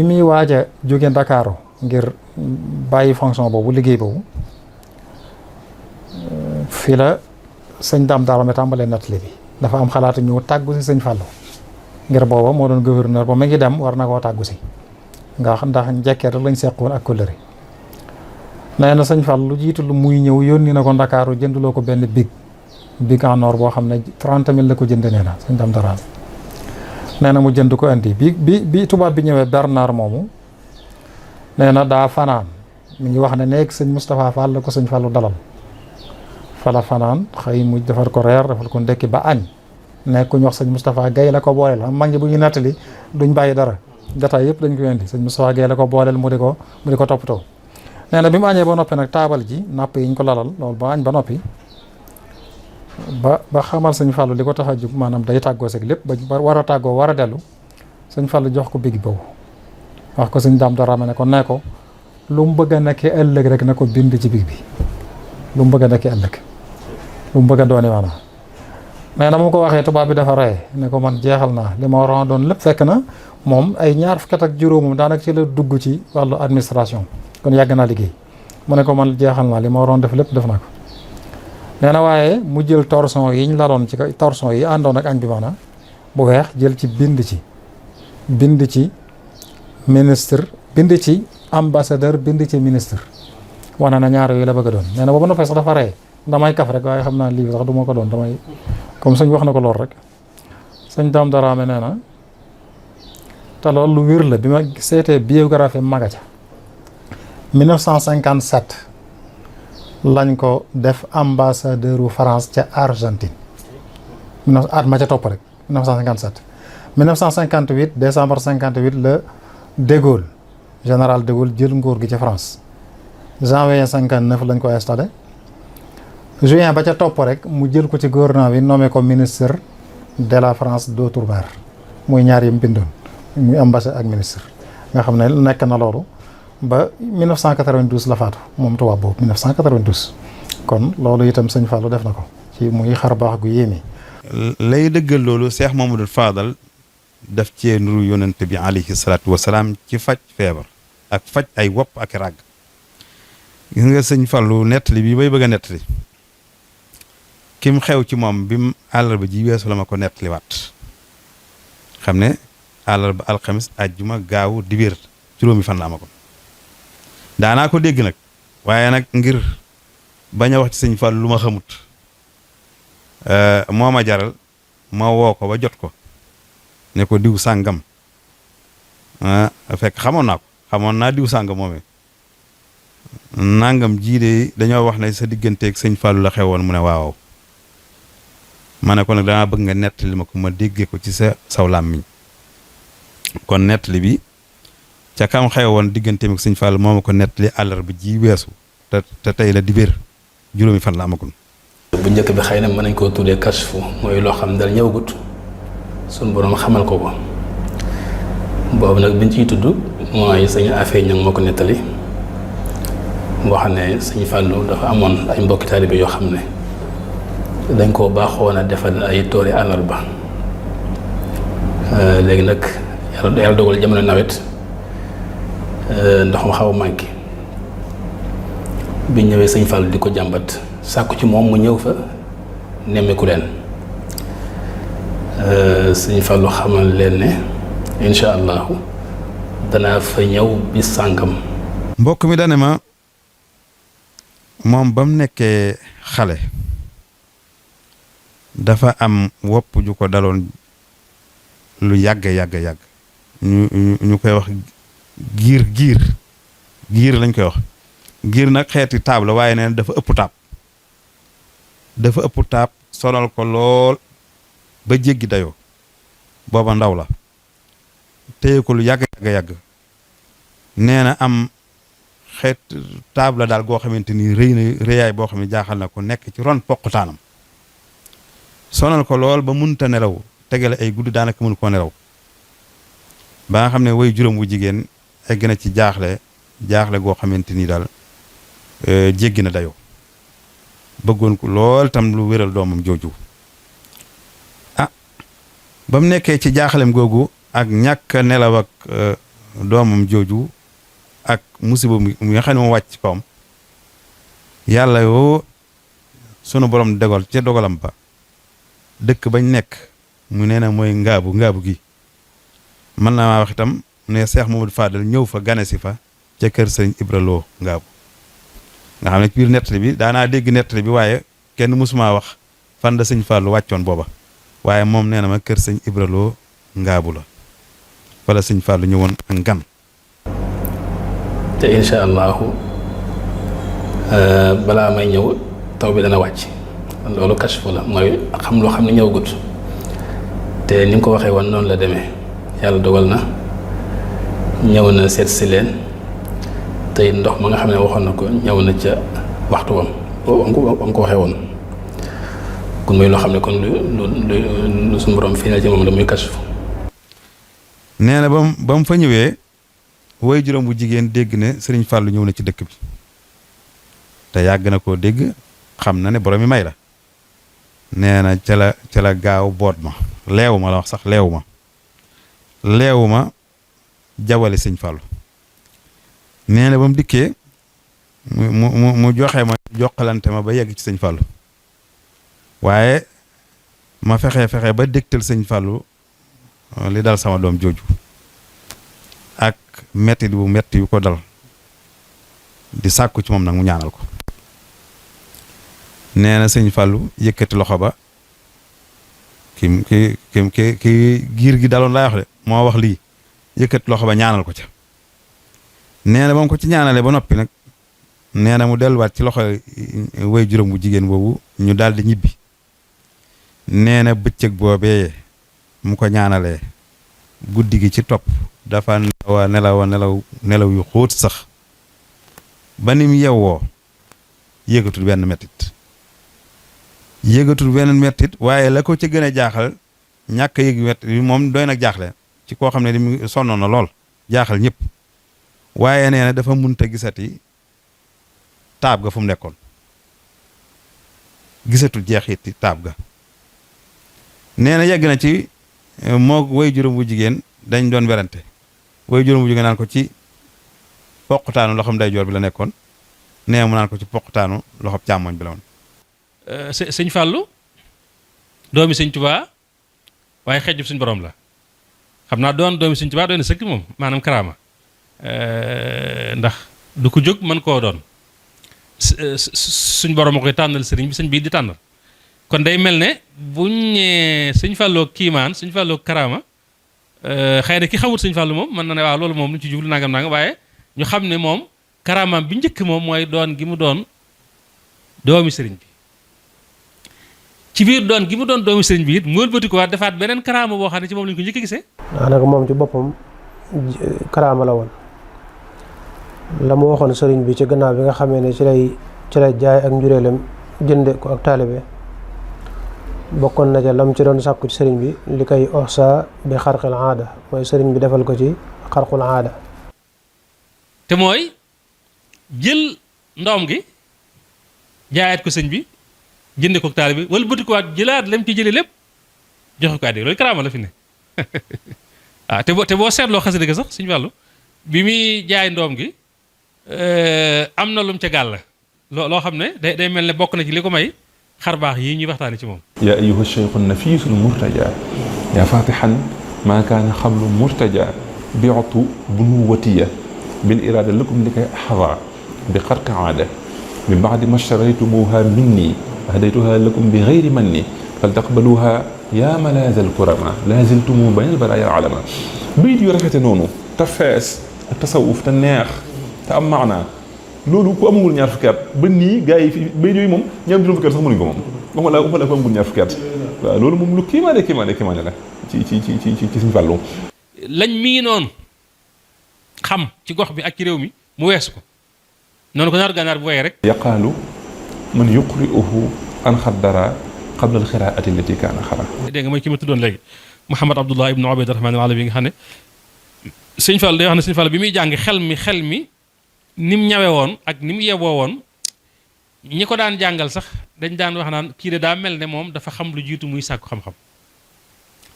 muy waaj a jóge Ndakaaru ngir bàyyi fonction boobu liggéey boobu fii la sëñ Dame Dramé tàmbalee nettali bi dafa am xalaatu ñëw tàggu si sëñ Fallou ngir booba moo doon gouverneur ba mu ngi dem war na koo tàggu si ndax njëkkee rek lañ seqoon ak kóllëre. nee na sëñ Fall lu jiitu lu muy ñëw yónni na ko Ndakaaru jënduloo ko benn big en or boo xam ne 30 000 la ko jënd nee na sëñ Dame Dramé nee na mu jënd ko indi bi tubaab bi ñëwee Bernard moomu nee na daa fanaan mi ngi wax ne nekk sëñ Moustapha Fall la ko sëñ Fallu dalal fala fanaan xëy mu defar ko reer defal ko ndekki ba añ nekk ku ñu wax sëñ Moustapha Gaye la ko booleel xam mag ñi bu ñu nettali duñ bàyyi dara jataay yëpp dañ ko indi sëñ Moustapha Gaye la ko booleel mu di ko toppatoo. nee na bi mu añee ba noppi nag taabal ji napp yi ñu ko lalal loolu ba añ ba noppi ba xamal sëñ Fallu li ko tax a jug maanaam day tàggoo seeg lépp ba war a tàggoo war a dellu sëñ Fallu jox ko big boobu wax ko sëñ Dame Dramé ne ko nee ko lu mu bëgg a nekkee ëllëg rek na ko bind ci big bi lu mu bëgg a nekkee ëllëg lu mu bëgg a dooni maanaam. nee na mu ko waxee tubaab bi dafa rey ne ko man jeexal naa li ma waroon doon lépp fekk na moom ay ñaar fukki at ak juróom daanaka ci la dugg ci wàllu administration kon yàgg naa liggéey mu ne ko man jeexal naa li ma waroon def lépp def naa ko. nee na waaye mu jël torson yi ñu laloon ci torson yi àndoon ak añ bi maanaam bu weex jël ci bind ci ministre bind ci ambassadeur bind ci ministre wane na ñaar yooyu la bëgg a doon. nee na booba noppee sax dafa rey damay kaf rek waaye xam naa lii sax du ma ko doon damay comme sëñ wax na ko lool rek sëñ Dame Dramé nee na te loolu lu wér la bi ma seetee biographie maga ca 1957 lañ ko def ambassadeur u France ca Argentine at ma ca topp rek 1957 1958 décembre 58 la De Gaulle général De Gaulle jël nguur gi ca France janvier 59 lañ ko installé juin ba ca topp rek mu jël ko ci gouvernement bi nommé ko ministre de la France d'outre-mer muy ñaar yi mu bindoon muy ambassadeur ak ministre nga xam ne nekk na loolu ba 1992 la faatu moom tubaab boobu 1992 kon loolu itam sëñ Fallou def na ko ci muy xar baax gu yéeme. lay dëggal loolu Cheikh Mouhamadoul Fadal daf cee nuru yonent bi alayhi salaatu wasalaam ci faj feebar ak faj ay wopp ak ràgg gis nga sëñ Fallou nettali bi bay bëgg a nettali kim xew ci moom bi mu àllarba ji weesu la ma ko nettaliwaat xam ne àllarba alxamis àjjuma gaawu dibéer juróomi fan la ama ko daanaa ko dégg nag waaye nag ngir bañ a wax ci sëñ Fallou lu ma xamut moo ma jaral ma woo ko ba jot ko ne ko diw sàngam fekk xamoon naa diw sàngam moomee nangam jii de dañoo wax ne sa digganteeg sëñ Fallou la xewoon mu ne waaw ma ne ko nag danaa bëgg nga nettali ma ko ma déggee ko ci saw làmmiñ kon nettali bi ca kam xewoon digganteem ak sëñ Fallou moo ma ko nettali àllarba ji weesu te tey la dibéer juróomi fan la amagul. bu njëkk bi xëy na mën nañ koo tuddee kashfu mooy loo xam ne dal ñëwagut suñ borom xamal ko ko boobu nag biñ ciy tudd mooy sëñ Afee ñoom moo ko nettali boo xam ne sëñ Fallou dafa amoon ay mbokki taalibe yoo xam ne dañ koo baaxoon a defal ay toori àllarba léegi nag yàlla dogal jamono nawet ndox ma xaw a manqué bi ñëwee sëñ Fallou di ko jàmbat sàkku ci moom mu ñëw fa nemmeeku leen sëñ Fallou xamal leen ne incha allahu danaa fa ñëw bis sàngam. mbokk mi dane ma moom ba mu nekkee xale dafa am wopp ju ko daloon lu yàgg ñu koy wax giir lañ koy wax giir nag xeeti taab la waaye neen dafa ëpp taab sonal ko lool ba jéggi dayoo booba ndaw la téye ko lu yàgg nee na am xeet taab la daal goo xamante ni rëyaay boo xam ne jaaxal na ko nekk ci ron poqutaanam sonal ko lool ba munta nelaw tegale ay guddi daanaka mënu koo nelaw ba nga xam ne way juróom wu jigéen egg na ci jaaxle goo xamante ni daal jéggi na dayoo bëggoon ko lool tam lu wéral doomam jooju ba mu nekkee ci jaaxalem googu ak ñàkk nelaw ak doomam jooju ak musiba mi nga xam ne moo wàcc ci kawam yàlla yoo sunu borom dogal ca dogalam ba dëkk bañ nekk mu nee na mooy ngaabu gi mën naa wax itam ne Cheikh Mamadou Fadal ñëw fa gane si fa ca kër sëñ Ibra Lo ngaabu nga xam ne ci biir nettali bi daanaa dégg nettali bi waaye kenn mësuma wax fan la sëñ Fallu wàccoon booba waaye moom nee na ma kër sëñ Ibra Lo ngaabu la wala sëñ Fallu ñëwoon ak ngan te incha allahu balaa may ñëw taw bi dana wàcc loolu kashfu la mooy xam loo xam ne ñëwagut te ni nga ko waxee woon noonu la demee yàlla dogal na ñëw na seet si leen tey ndox ma nga xam ne waxoon na ko ñëw na ca waxtu wam ko waxee woon kon muy loo xam ne kon lu suñu borom fii na ci moom la muy kashfu. nee na ba mu fa ñëwee woy juróom bu jigéen dégg ne Sëriñ Fàllu ñëw na ci dëkk bi te yàgg na koo dégg xam na ne borom mi may la nee na ca la gaaw boot ma leewu ma la wax sax leewu ma jawale Sëriñ Fàllu nee na ba mu dikkee mu joxe ma jokkalante ma ba yegg ci Sëriñ Fàllu waaye ma fexe ba dégtal Sëriñ Fàllu li dal sama doom jooju ak metti bu metti yu ko dal di sàkku ci moom nag mu ñaanal ko nee na Sëriñ Fàllu yëkkati loxo ba ki giir gi daloon laa wax de moo wax lii yëkkati loxo ba ñaanal ko ca nee na ba mu ko ci ñaanalee ba noppi nag nee na mu delluwaat ci loxo way juróom bu jigéen boobu ñu daal di ñibbi nee na bëccëg boobee mu ko ñaanalee guddi gi ci topp dafa nelaw yu xóot sax ba ni mu yewwoo yëgatul benn mettit waaye la ko ci gën a jaaxal ñàkk a yëg mettit yi moom doy nag jaaxle ci koo xam ne di sonnoon na lool jaaxal ñëpp waaye nee na dafa munta gisati taab ga fu mu nekkoon gisatul jeexiti taab ga nee na yegg na ci moo way juróom bu jigéen dañ doon werante way juróom bu jigéen naan ko ci poqutaanu loxoom ndeyjoor bi la nekkoon nee mu naan ko ci poqutaanu loxoom càmmoñ bi la woon. sëñ Fallou doomi sëñ Tuubaa waaye xejjub suñ borom la xam naa doon doomi sëñ Tuubaa doon na sëkk moom maanaam karaama ndax du ko jóg mën koo doon suñ borom a koy tànnal sëriñ bi sëñ bii di tànnal kon day mel ne buñ ñee sëñ Fallou kiimaan sëñ Fallou karaama xëy na ki xamut sëñ Fallou moom mën na ne waaw loolu moom lu ci jublu nangam waaye ñu xam ne moom karaamaam bi njëkk moom mooy doon gi mu doon doomi sëriñ bi ci biir doon gi mu doon doomi sëriñ bi it mu wëlbati ko waat defaat beneen karaama boo xam ne ci moom lañ ko njëkk a gisee. daanaka moom ci boppam karaama la woon la mu waxoon sëriñ bi ci gannaaw bi nga xamee ne ci lay jaay ak njureelam jënde ko ak taalibe bokkoon na ca lam ci doon sàkku ci sëriñ bi li koy oxsa bi xarqul aada mooy sëriñ bi defal ko ci xarqul aada te mooy jël ndoom gi jaayaat ko sëñ bi jënde ko ak taalibe wala bëti ko waat jëlaat lam ci jëlee lépp joxe ko addi loolu karaama la fi ne ah te boo seetloo xasida ga sax sëñ Fallu bi muy jaay ndoom gi am na lum ca gàll loo xam ne day mel ne bokk na ci li ko may xar baax yi ñuy waxtaane ci moom yaa ayyuha cheikhu nafiisul murtaja yaa fatihan maa kaana xablu murtaja bi'tu bunuwatiya bil irada lakum li kay axada bi xarqi aada min baadi ma shtaraytumuha minni ahdaytuha lakum bi gayri manni fal taqbaluha yaa malaazal kurama laaziltumu baynal baraaya alama. bayit yu rafete noonu te fees ak tasawuf te neex te am maanaa loolu ku amagul ñaar fukki at ba nii gars yi fi bayit yooyu moom ñaar juróom fukki at sax mënuñ ko moom waxuma la ko amagul ñaar fukki at waaw loolu moom lu kiimaane la ci Sëñ Fallu lañ mii noonu xam ci gox bi ak ci réew mi mu weesu ko noonu ko naar gànnaar bu wayee rek yaqaalu man yuqri'uhu an xaddara qabla al-qiraa'ati allati kaana xara. dégg nga mooy ki ma tuddoon léegi Mouhamad Abdullah ibnu Ubayd Rahmaan al-Alawi nga xam ne Sëñ Fall day wax ne Sëñ Fall bi muy jàng xel mi ni mu ñawe woon ak ni mu yeboo woon ñi ko daan jàngal sax dañ daan wax naan kii de daa mel ne moom dafa xam lu jiitu muy sàkku xam-xam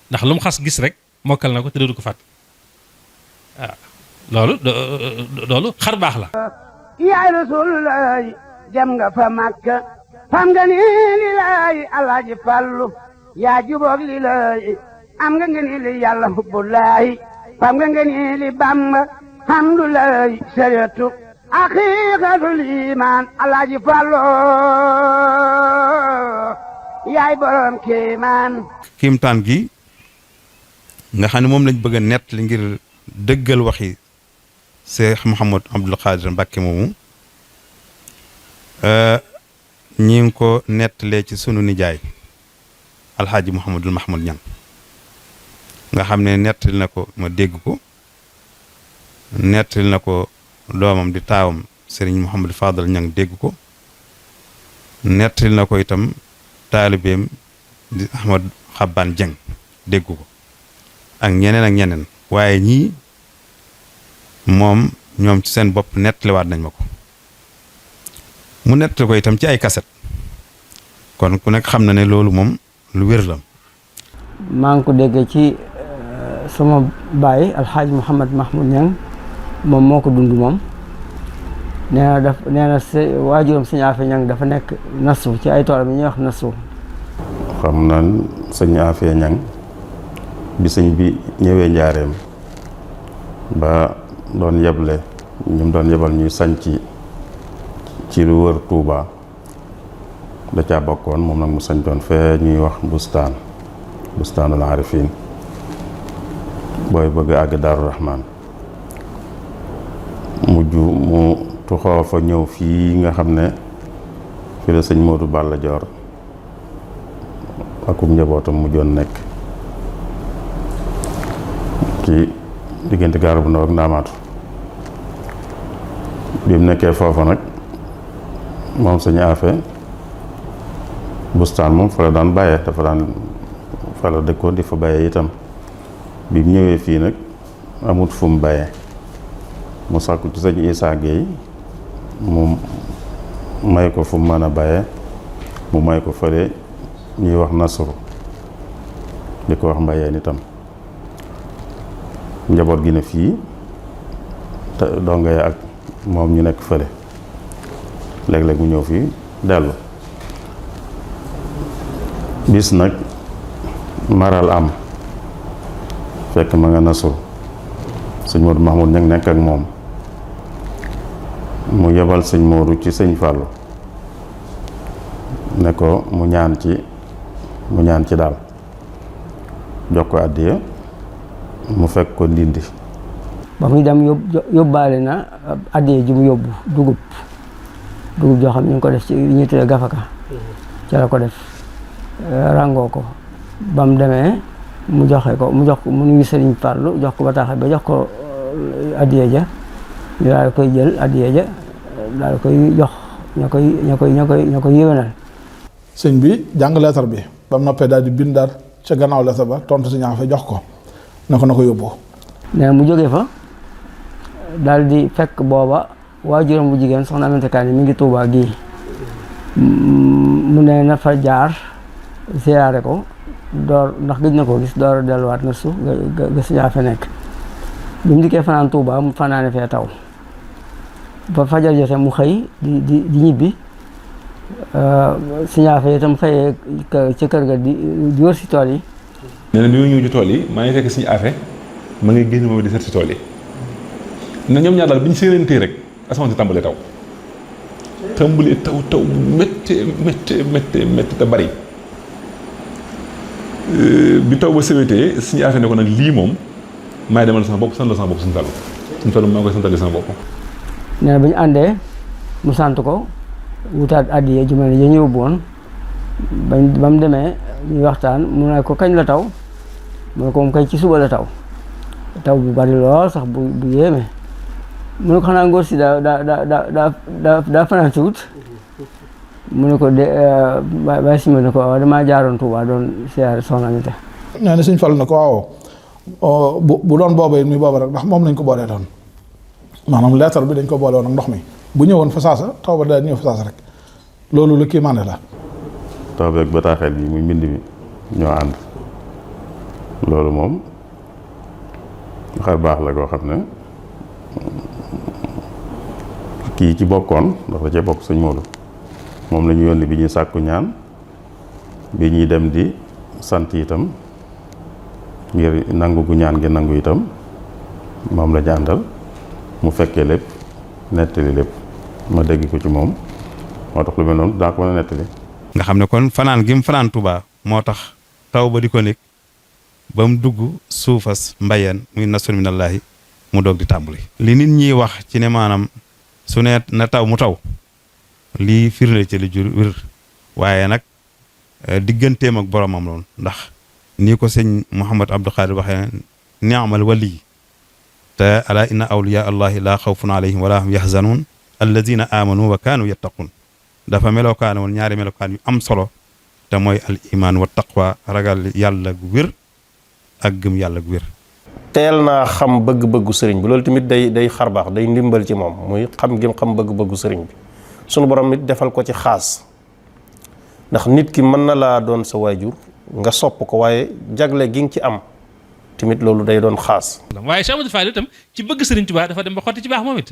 ndax lu mu xas gis rek mokkal na ko te dootu ko fàtt waaw loolu xar baax la. yaay Rasulullaay dem nga fa Makka fam nga ni li laay Alaaji Fallu yaa juboog li laay am nga ni li yàlla hubbulaay fam nga ni li Bamba hamdulaay sariyatu haqiqatul iman Alaaji Fallu yaay borom kéemaan. kiimtaan gi nga xam ne moom lañ bëgg a nett li ngir dëggal waxi Cheikh Mouhamad Abdoul Khadir Mbacké moomu ñi ngi ko nettalee ci sunu nijaay alxaaji Mouhamadul Mahmoud Ñang nga xam ne nettali na ko ma dégg ko nettali na ko doomam di taawam Serigne Mouhamadou Fadal Ñang dégg ko nettali na ko itam taalibeem di Ahmad Xabbaan Jeng dégg ko ak ñeneen waaye ñii moom ñoom ci seen bopp nettaliwaat nañ ma ko mu nettali ko itam ci ay kaset kon ku nekk xam na ne loolu moom lu wér la. maa ngi ko déggee ci sama baay alxaaji Mouhamad Mahmoud Ñang moom moo ko dund moom nee na waajuram sëñ Afe Ñang dafa nekk nasu ci ay toolam yi ñuy wax nasu. xam naa sëñ Afe Ñang bi sëñ bi ñëwee njaareem ba doon yeble ñu doon yebal ñuy sañ ci lu wër Touba da caa bokkoon moom nag mu sañ doon fee ñuy wax bustaanul arifin booy bëgg àgg Daaru Rahmaan mujj mu tuxoo fa ñëw fii nga xam ne fi la sëñ Modou Balla Joor akum njabootam mujjoon nekk ci diggante Gaaru bu Ndaw ak Ndaamaatu bi mu nekkee foofa nag moom sëñ Afe bustaan moom fa la daan bàyyee dafa daan fa la dëkkoon di fa bàyyee itam bi mu ñëwee fii nag amut fu mu bàyyee mu sàkku ci sëñ Isaa Géey mu may ko fu mu mën a bàyyee mu may ko fële ñuy wax Nasru di ko wax mbayeen itam njaboot gi ne fii te donga ya ak moom ñu nekk fële léeg-léeg mu ñëw fii dellu bis nag maral am fekk ma nga Nasru sëñ Modou Mahmoud Ñang nekk ak moom mu yebal sëñ Modou ci sëñ Fàllu ne ko mu ñaan ci daal jox ko àddiya mu fekk ko Ndindi ba muy dem yóbbaale na àddiya ji mu yóbbu dugub joo xam ñu ngi ko def ci ñu tuddee gafaka ca la ko def ràngoo ko ba mu demee mu jox ko mu nuyu Sëriñ Fallu jox ko bataaxal ba jox ko àddiya ja ñu daal koy jël àddiya ja daal koy jox ña koy yéwénal. sëñ bi jàng leetar bi ba mu noppee daal di bindaat ca gannaaw leetar ba tontu si ñaa fa jox ko na ko yóbbu. nee mu jógee fa daal di fekk booba waajuram bu jigéen soxna Aminata Kaani mi ngi Tuubaa gii mu ne na fa jaar ziyaare ko door ndax gëj na ko gis door a delluwaat na su ga siñaa fa nekk bi mu dikkee fanaan Tuubaa mu fanaane fee taw ba fajar jotee mu xëy di ñibbi siñaa fa itam xëyee ci kër ga di wër si tool yi nee na bi ma ñëw ci tool yi maa ngi fekk suñu affaire ma ngay génn moom di seet si tool yi na ñoom ñaar daal bi ñu séenantee rek asamaan si tàmbalee taw taw métti te bari bi taw ba sewetee suñu affaire ne ko nag lii moom maay demal sama bopp sant la sama bopp suñu Fallu maa koy santale sama bopp. nee na bi ñu àndee mu sant ko wutaat addiye ju mel ne ya ñu yóbbu woon ba mu demee ñu waxtaan mu ne ko kañ la taw mu ne ko moom kay ci suba la taw bu bari lool sax bu yéeme mu ne ko xanaa ngóor si daa fanaan si wut mu ne ko bàyyi si ma ne ko waaw damaa jaaroon Tuubaa doon siyaare soxna Amita. nee na Sëñ Fallu ne ko waaw bu doon booba it muy booba rek ndax moom lañ ko boolee doon maanaam leetar bi dañ ko boole woon ak ndox mi bu ñëwoon fa saasa taw ba daal ñëw fa saasa rek loolu lu kii maane la. taw beeg bataaxel bi muy mbind mi ñoo ànd loolu moom xar baax la koo xam ne kii ci bokkoon ndax da cee bokk Sëñ Moodu moom la ñu yónni bi ñuy sàkku ñaan bi ñuy dem di sant itam ngir nangu gu ñaan gi nangu itam moom la jàndal mu fekkee lépp nettali lépp ma dégg ko ci moom moo tax lu mel noonu daa ko mën a nettali. nga xam ne kon fanaan gi mu fanaan Tuubaa moo tax taw ba di ko nekk ba mu dugg suufas mbayeen muy nasrun minallaahi mu doog di tàmbali. li nit ñiy wax ci ne maanaam su ne na taw mu taw lii firnde ci li jur wér waaye nag digganteem ak boromam loolu ndax nii ko sëñ Mouhamad Abdou Khadir waxee ni'mal wali te ala inna awliya allahi laa xawfun alayhim wala hum yahzanun alladina amanu wa kaanu yattaqun dafa melokaan woon ñaari melokaan yu am solo te mooy al iman wa taqwa ragal yàlla gu wér ak gëm yàlla gu wér. teel naa xam bëgg-bëggu sëriñ bi loolu tamit day xarbaax day ndimbal ci moom muy xam gim xam bëgg-bëggu sëriñ bi sunu borom nit defal ko ci xaas ndax nit ki mën na laa doon sa waajur nga sopp ko waaye jagle gi nga ci am tamit loolu day doon xaas. waaye Cheikh Amadou Fadil itam ci bëgg Sëriñ Tuubaa dafa dem ba xotti ci baax moom it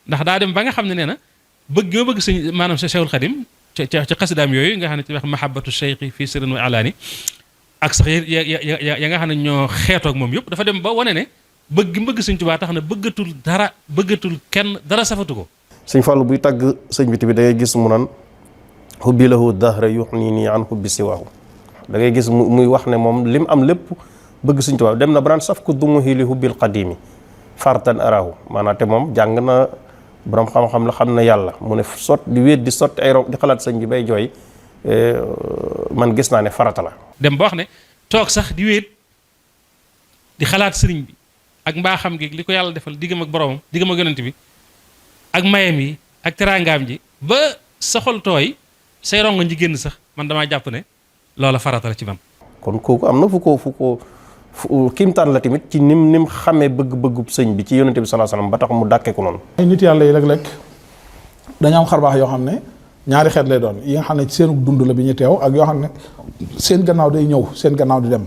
ndax daa dem ba nga xam ne nee na bëgg ma bëgg sëñ maanaam Cheikhul Khadim ci xasidaam yooyu nga xam ne ci wax mahabbatu cheikhi fii sirrin wa alaani ak sax ya nga xam ne ñoo xeetoog moom yëpp dafa dem ba wane ne bëgg Sëriñ Tuubaa tax na bëggatul kenn dara safatu ko. Sëñ Fallu buy tàgg sëñ bi tamit da ngay gis mu naan hubbi lahu dahra yuxnini an hubbi siwaahu da ngay gis muy wax ne moom lim am lépp bëgg Sëñ Tuubaa dem na braan saf ko dumuhi li hubbil qadimi fartan arahu maanaam te moom jàng na borom xam-xam la xam na yàlla mu ne di wéet di sotti ay rom di xalaat sëñ bi bay jooy man gis naa ne farata la. dem ba wax ne toog sax di wéet di xalaat sëriñ bi ak mbaaxam gi li ko yàlla defal diggam ak boromam diggam ak yonent bi ak mayam yi ak teraangaam ji ba sa xol tooy say rongoñ ji génn sax man damaa jàpp ne loola farata la ci man. kon kooku am na fu ko kiimtaan la tamit ci nim xamee bëgg-bëggub sëñ bi ci yonente bi sallallahu alayhi wasallam ba tax mu dàkkee ko noonu. ay nit yàlla yi léeg-léeg dañu am xarbaax yoo xam ne ñaari xeet lay doon yi nga xam ne ci seen dund la bi ñu teew ak yoo xam ne seen gannaaw day ñëw seen gannaaw di dem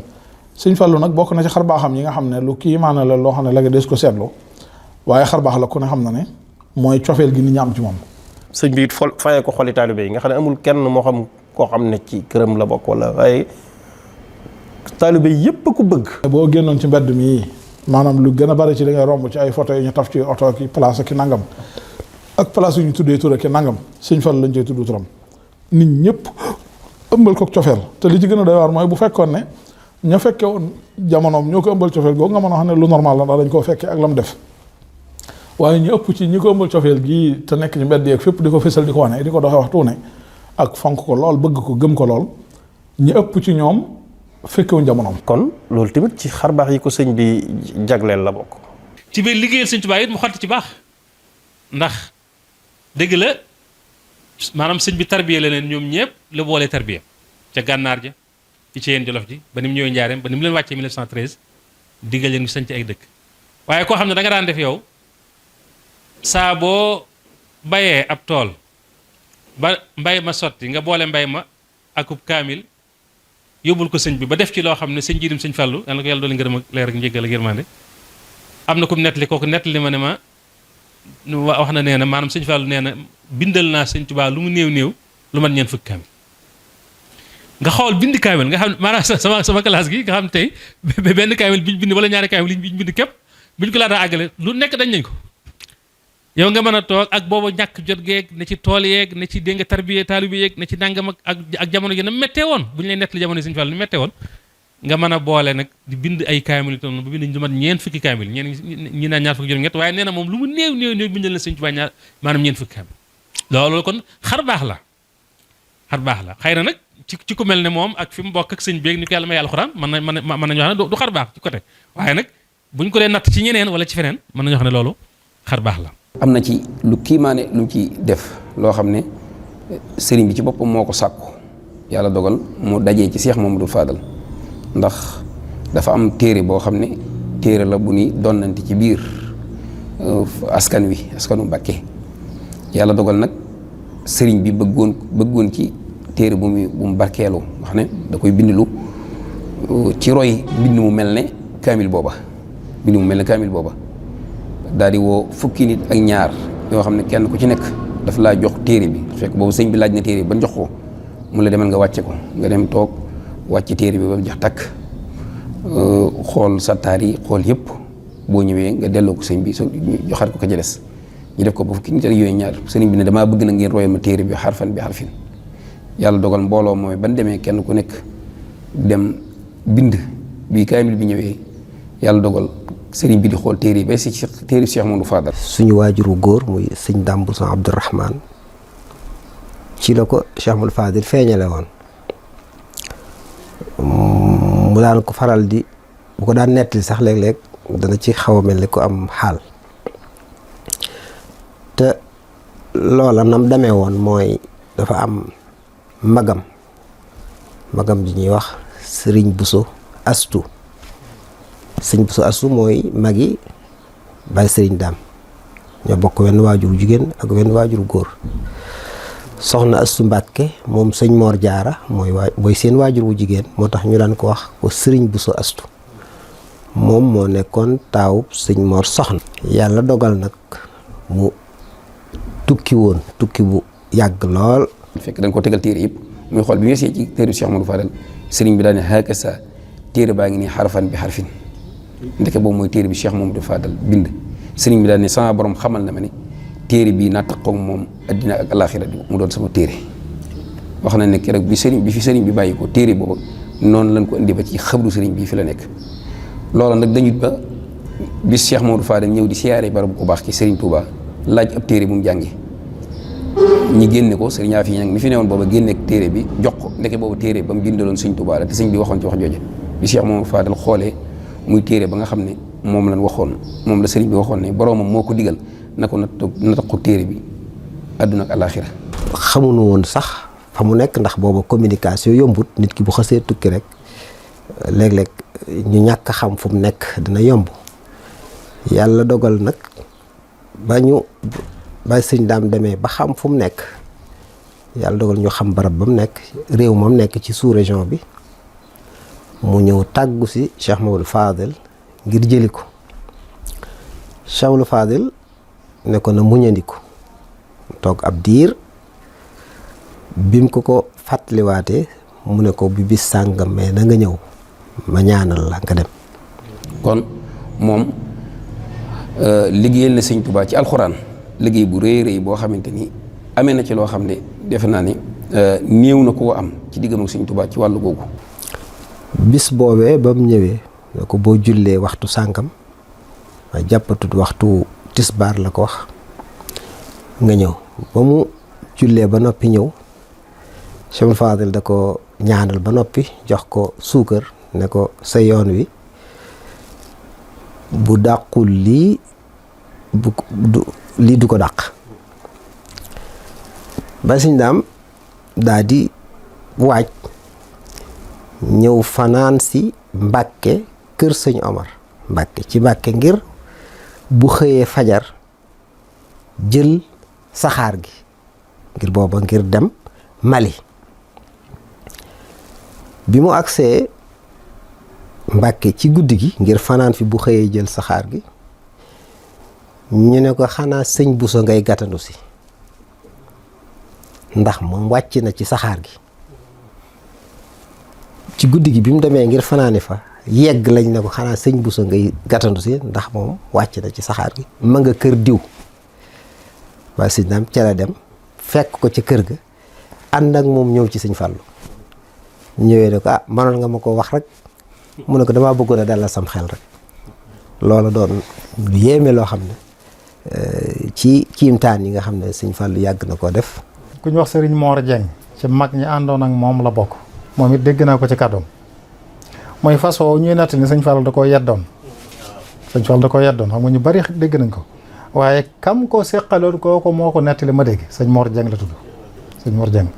Sëñ Fallu nag bokk na ci xarbaaxam yi nga xam ne lu kii maana la loo xam ne léegi des ko seetlu waaye xarbaax la ku ne xam na ne mooy cofeel gi nit ñi am ci moom. sëñ bi it fayee ko xoli taalibe yi nga xam ne amul kenn moo xam koo xam ne ci këram la bokk wala waaye taalibe yépp ko bëgg. boo génnoon ci mbedd mi maanaam lu gën a bari ci da ngay romb ci ay photo yi ñu taf ci oto ki place ki nangam ak place yu ñu tuddee tur ki nangam Sëñ Fallu lañ cey tudd turam nit ñëpp ëmbal ko cofeel te li ci gën a doy waar mooy bu fekkoon ne ña fekke woon jamonoom ñoo ko ëmbal cofeel googu nga mën a xam ne lu normal la ndax dañ koo fekkee ak lam def waaye ñu ëpp ci ñi ko ëmbal cofeel gii te nekk ci mbedd yeeg fépp di ko fésal di ko wane di ko doxee waxtu ne ak fonk ko lool bëgg ko gëm ko lool ñu ëpp ci ñoom fekkewuñ jamonoom. kon loolu tamit ci xarbaax yi ko sëñ bi jagleel la bokk. ci biir liggéeyal Sëñ Tuubaa it mu xotti ci baax ndax dëgg la maanaam sëñ bi tarbiya la leen ñoom ñëpp la boolee tarbiya ca gànnaar ja ci yéen jolof ji ba ni mu ñëwee njaareem ba ni mu leen wàccee 1913 diggal leen ñu sañ ci ay dëkk waaye koo xam ne da nga daan def yow saa boo bayee ab tool ba mbay ma sotti nga boole mbay ma akub kaamil yóbbul ko sëñ bi ba def ci loo xam ne sëñ jiidim sëñ Fallu yàlla na ko yàlla doole ngërëm ak leer ak njéggal ak yërmande am na ku nettali kooku nettali ma ne ma wax na nee na maanaam sëñ Fallu nee na bindal naa sëñ Tuubaa lu mu néew lu mat ñeent fukki kaamil nga xool bind kaamil nga xam ne maanaam sama classe gi nga xam tey benn kaamil biñ bind wala ñaari kaamil biñ bind képp buñ ko laata àggale lu nekk dañ nañ ko yow nga mën a toog ak booba ñàkk jot geeg ne ci tool yeeg ne ci dégg nga tarbiye taalibe yeeg ne ci nangam ak jamono ji na méttee woon bu ñu lay nettali jamono Sëñ Fallu ni méttee woon nga mën a boole nag di bind ay kaamil itam ba bind ñu mat ñeent fukki kaamil ñi naan ñaar fukki juróom-ñett waaye nee na moom lu mu néew bindal na Sëñ Tuubaa ñaar maanaam ñeent fukki kaamil loolu kon xar baax la xëy na nag ci ku mel ne moom ak fi mu bokk ak sëñ beeg ni ko yàlla may alxuraan mën nañu wax ne du xar baax ci côté waaye nag buñ ko dee natt ci ñeneen wala ci feneen mën nañu wax ne loolu xar baax la. am na ci lu kiimaane lu mu ci def loo xam ne sëriñ bi ci boppam moo ko sàkku yàlla dogal mu dajee ci Cheikh Mamadou Fadal ndax dafa am téere boo xam ne téere la bu ni donnante ci biir askanu Mbàkke yàlla dogal nag sëriñ bi bëggoon ci téere bu mu barkeelu wax ne da koy bindlu ci roy mbind mu mel ne kaamil booba daal di woo fukki nit ak ñaar yoo xam ne kenn ku ci nekk daf laa jox téere bi fekk boobu sëñ bi laaj na téere bi ba jox ko mu la demal nga wàcce ko nga dem toog wàcce téere bi ba jox takk xool sattaar yi xool yëpp boo ñëwee nga delloo ko sëñ bi joxaat ko ka ca des ñu def ko ba fukki nit ak yooyu ñaar sëriñ bi ne damaa bëgg na ngeen royal ma téere bi xarfan bi xarfin yàlla dogal mbooloo mooy ban demee kenn ku nekk dem bind bi kaamil bi ñëwee yàlla dogal sëriñ bi di xool téere yi ba si téere Cheikh Mamadou Fadal. suñu waajuru góor muy sëñ Dame Bousso Abdourahman ci la ko Cheikh Mamadou Fadal feeñale woon mu daan ko faral di bu ko daan nettali sax léeg-léeg dana ci xaw a mel ni ko am xaal te loola nam demee woon mooy dafa am magam ji ñuy wax sëriñ Bousso Astu sëñ Bousso Astu mooy magi Baay sëriñ Daam ñoo bokk wenn waajuru jigéen ak wenn waajuru góor soxna Astu Mbàkke moom sëñ Moor Jaara mooy seen waajur wu jigéen moo tax ñu daan ko wax ko sëriñ Bousso Astu moom moo nekkoon taawub sëñ Moor Soxna yàlla dogal nag mu tukki bu yàgg lool fekk dañ ko tegal téere yëpp muy xool bi mu yesee ci téere Cheikh Mamadou Fadal sëriñ bi daal ne hakasa téere baa ngi nii xarfan bi xarfin ndeke boobu mooy téere bi Cheikh Mamadou Fadal bind sëriñ bi daal ne sama borom xamal na ma ne téere bii naa taqoog moom addina ak alaxira mu doon sama téere wax na ne keroog bi fi sëriñ bi bàyyi ko téere boobu noonu lañ ko indi ba ci xabru sëriñ bii fi la nekk loolu nag dañut ba bis Cheikh Mamadou Fadal ñëw di siyaare barabu ko baax ki sëriñ Touba laaj ab téere bu mu jàngi ñi génne ko sëriñ Afi Ñang mi fi newoon booba génne téere bi jox ko ndeke boobu téere ba mu bindaloon sëñ Touba la te sëñ bi waxoon ci wax jooje bi Cheikh Mamadou Fadal xoolee muy téere ba nga xam ne moom la sëriñ bi waxoon ne boroomam moo ko digal na ko nataqu téere bi àdduna ak alaaxira xamuñu woon sax fa mu nekk ndax booba communication yombut nit ki bu xasee tukki rek léeg-léeg ñu ñàkk xam fu mu nekk dina yomb yàlla dogal nag ba sëñ Daam demee ba xam fu mu nekk yàlla dogal ñu xam barab ba mu nekk réew moom nekk ci sous région bi mu ñëw tàggu si Cheikh Mamadou Fadel ngir jëli ko Cheikh Mamadou Fadel ne ko na muñandiku toog ab diir bim ko fàttaliwaatee mu ne ko bi bis sàngam mais na nga ñëw ma ñaanal la nga dem. kon moom liggéeyal na sëñ Touba ci alxuraan liggéey bu rëy boo xamante ni amee na ci loo xam ne defe naa ni néew na koo am ci diggam ak sëñ Touba ci wàllu googu. bis boobee ba mu ñëwee ne ko boo jullee waxtu sàngam ma jàppatut waxtu tisbaar la ko wax nga ñëw ba mu jullee ba noppi ñëw Cheikh Fadel da ko ñaanal ba noppi jox ko suukar ne ko sa yoon wi bu dàqul lii lii du ko dàq ba Sëñ Daam daa di waaj ñëw fanaan si Mbàkke kër Sëñ Omar Mbàkke ci Mbàkke ngir bu xëyee fajar jël saxaar gi ngir booba ngir dem Mali bi mu agsee Mbàkke ci guddi gi ngir fanaan fi bu xëyee jël saxaar gi ñu ne ko xanaa sëñ Bousso ngay gàttandu si ndax moom wàcc na ci saxaar gi ci guddi gi bi mu demee ngir fanaani fa yegg lañ ne ko xanaa sëñ Bousso ngay gàttandu si ndax moom wàcc na ci saxaar gi ma nga kër diw waaye sëñ daam ca la dem fekk ko ca kër ga ànd ak moom ñëw ci sëñ Fallou ñëwee ne ko ah mënoon nga ma ko wax rek mu ne ko damaa bëggoon a dalal sam xel rek loolu doon lu yéeme loo xam ne ci kiimtaan yi nga xam ne sëñ Fallou yàgg na koo def. ku ñu wax Serigne Mor Dieng ci mag ñi àndoon ak moom la bokk moom it dégg naa ko ci kàddoom mooy façon ñuy natt ni sëñ Fallou da koo yeddoon sëñ Fallou da koo yeddoon xam nga ñu bari dégg nañ ko waaye kam ko seqaloon kooku moo ko nettali ma dégg sëñ Mor Dieng la tudd sëñ Mor Dieng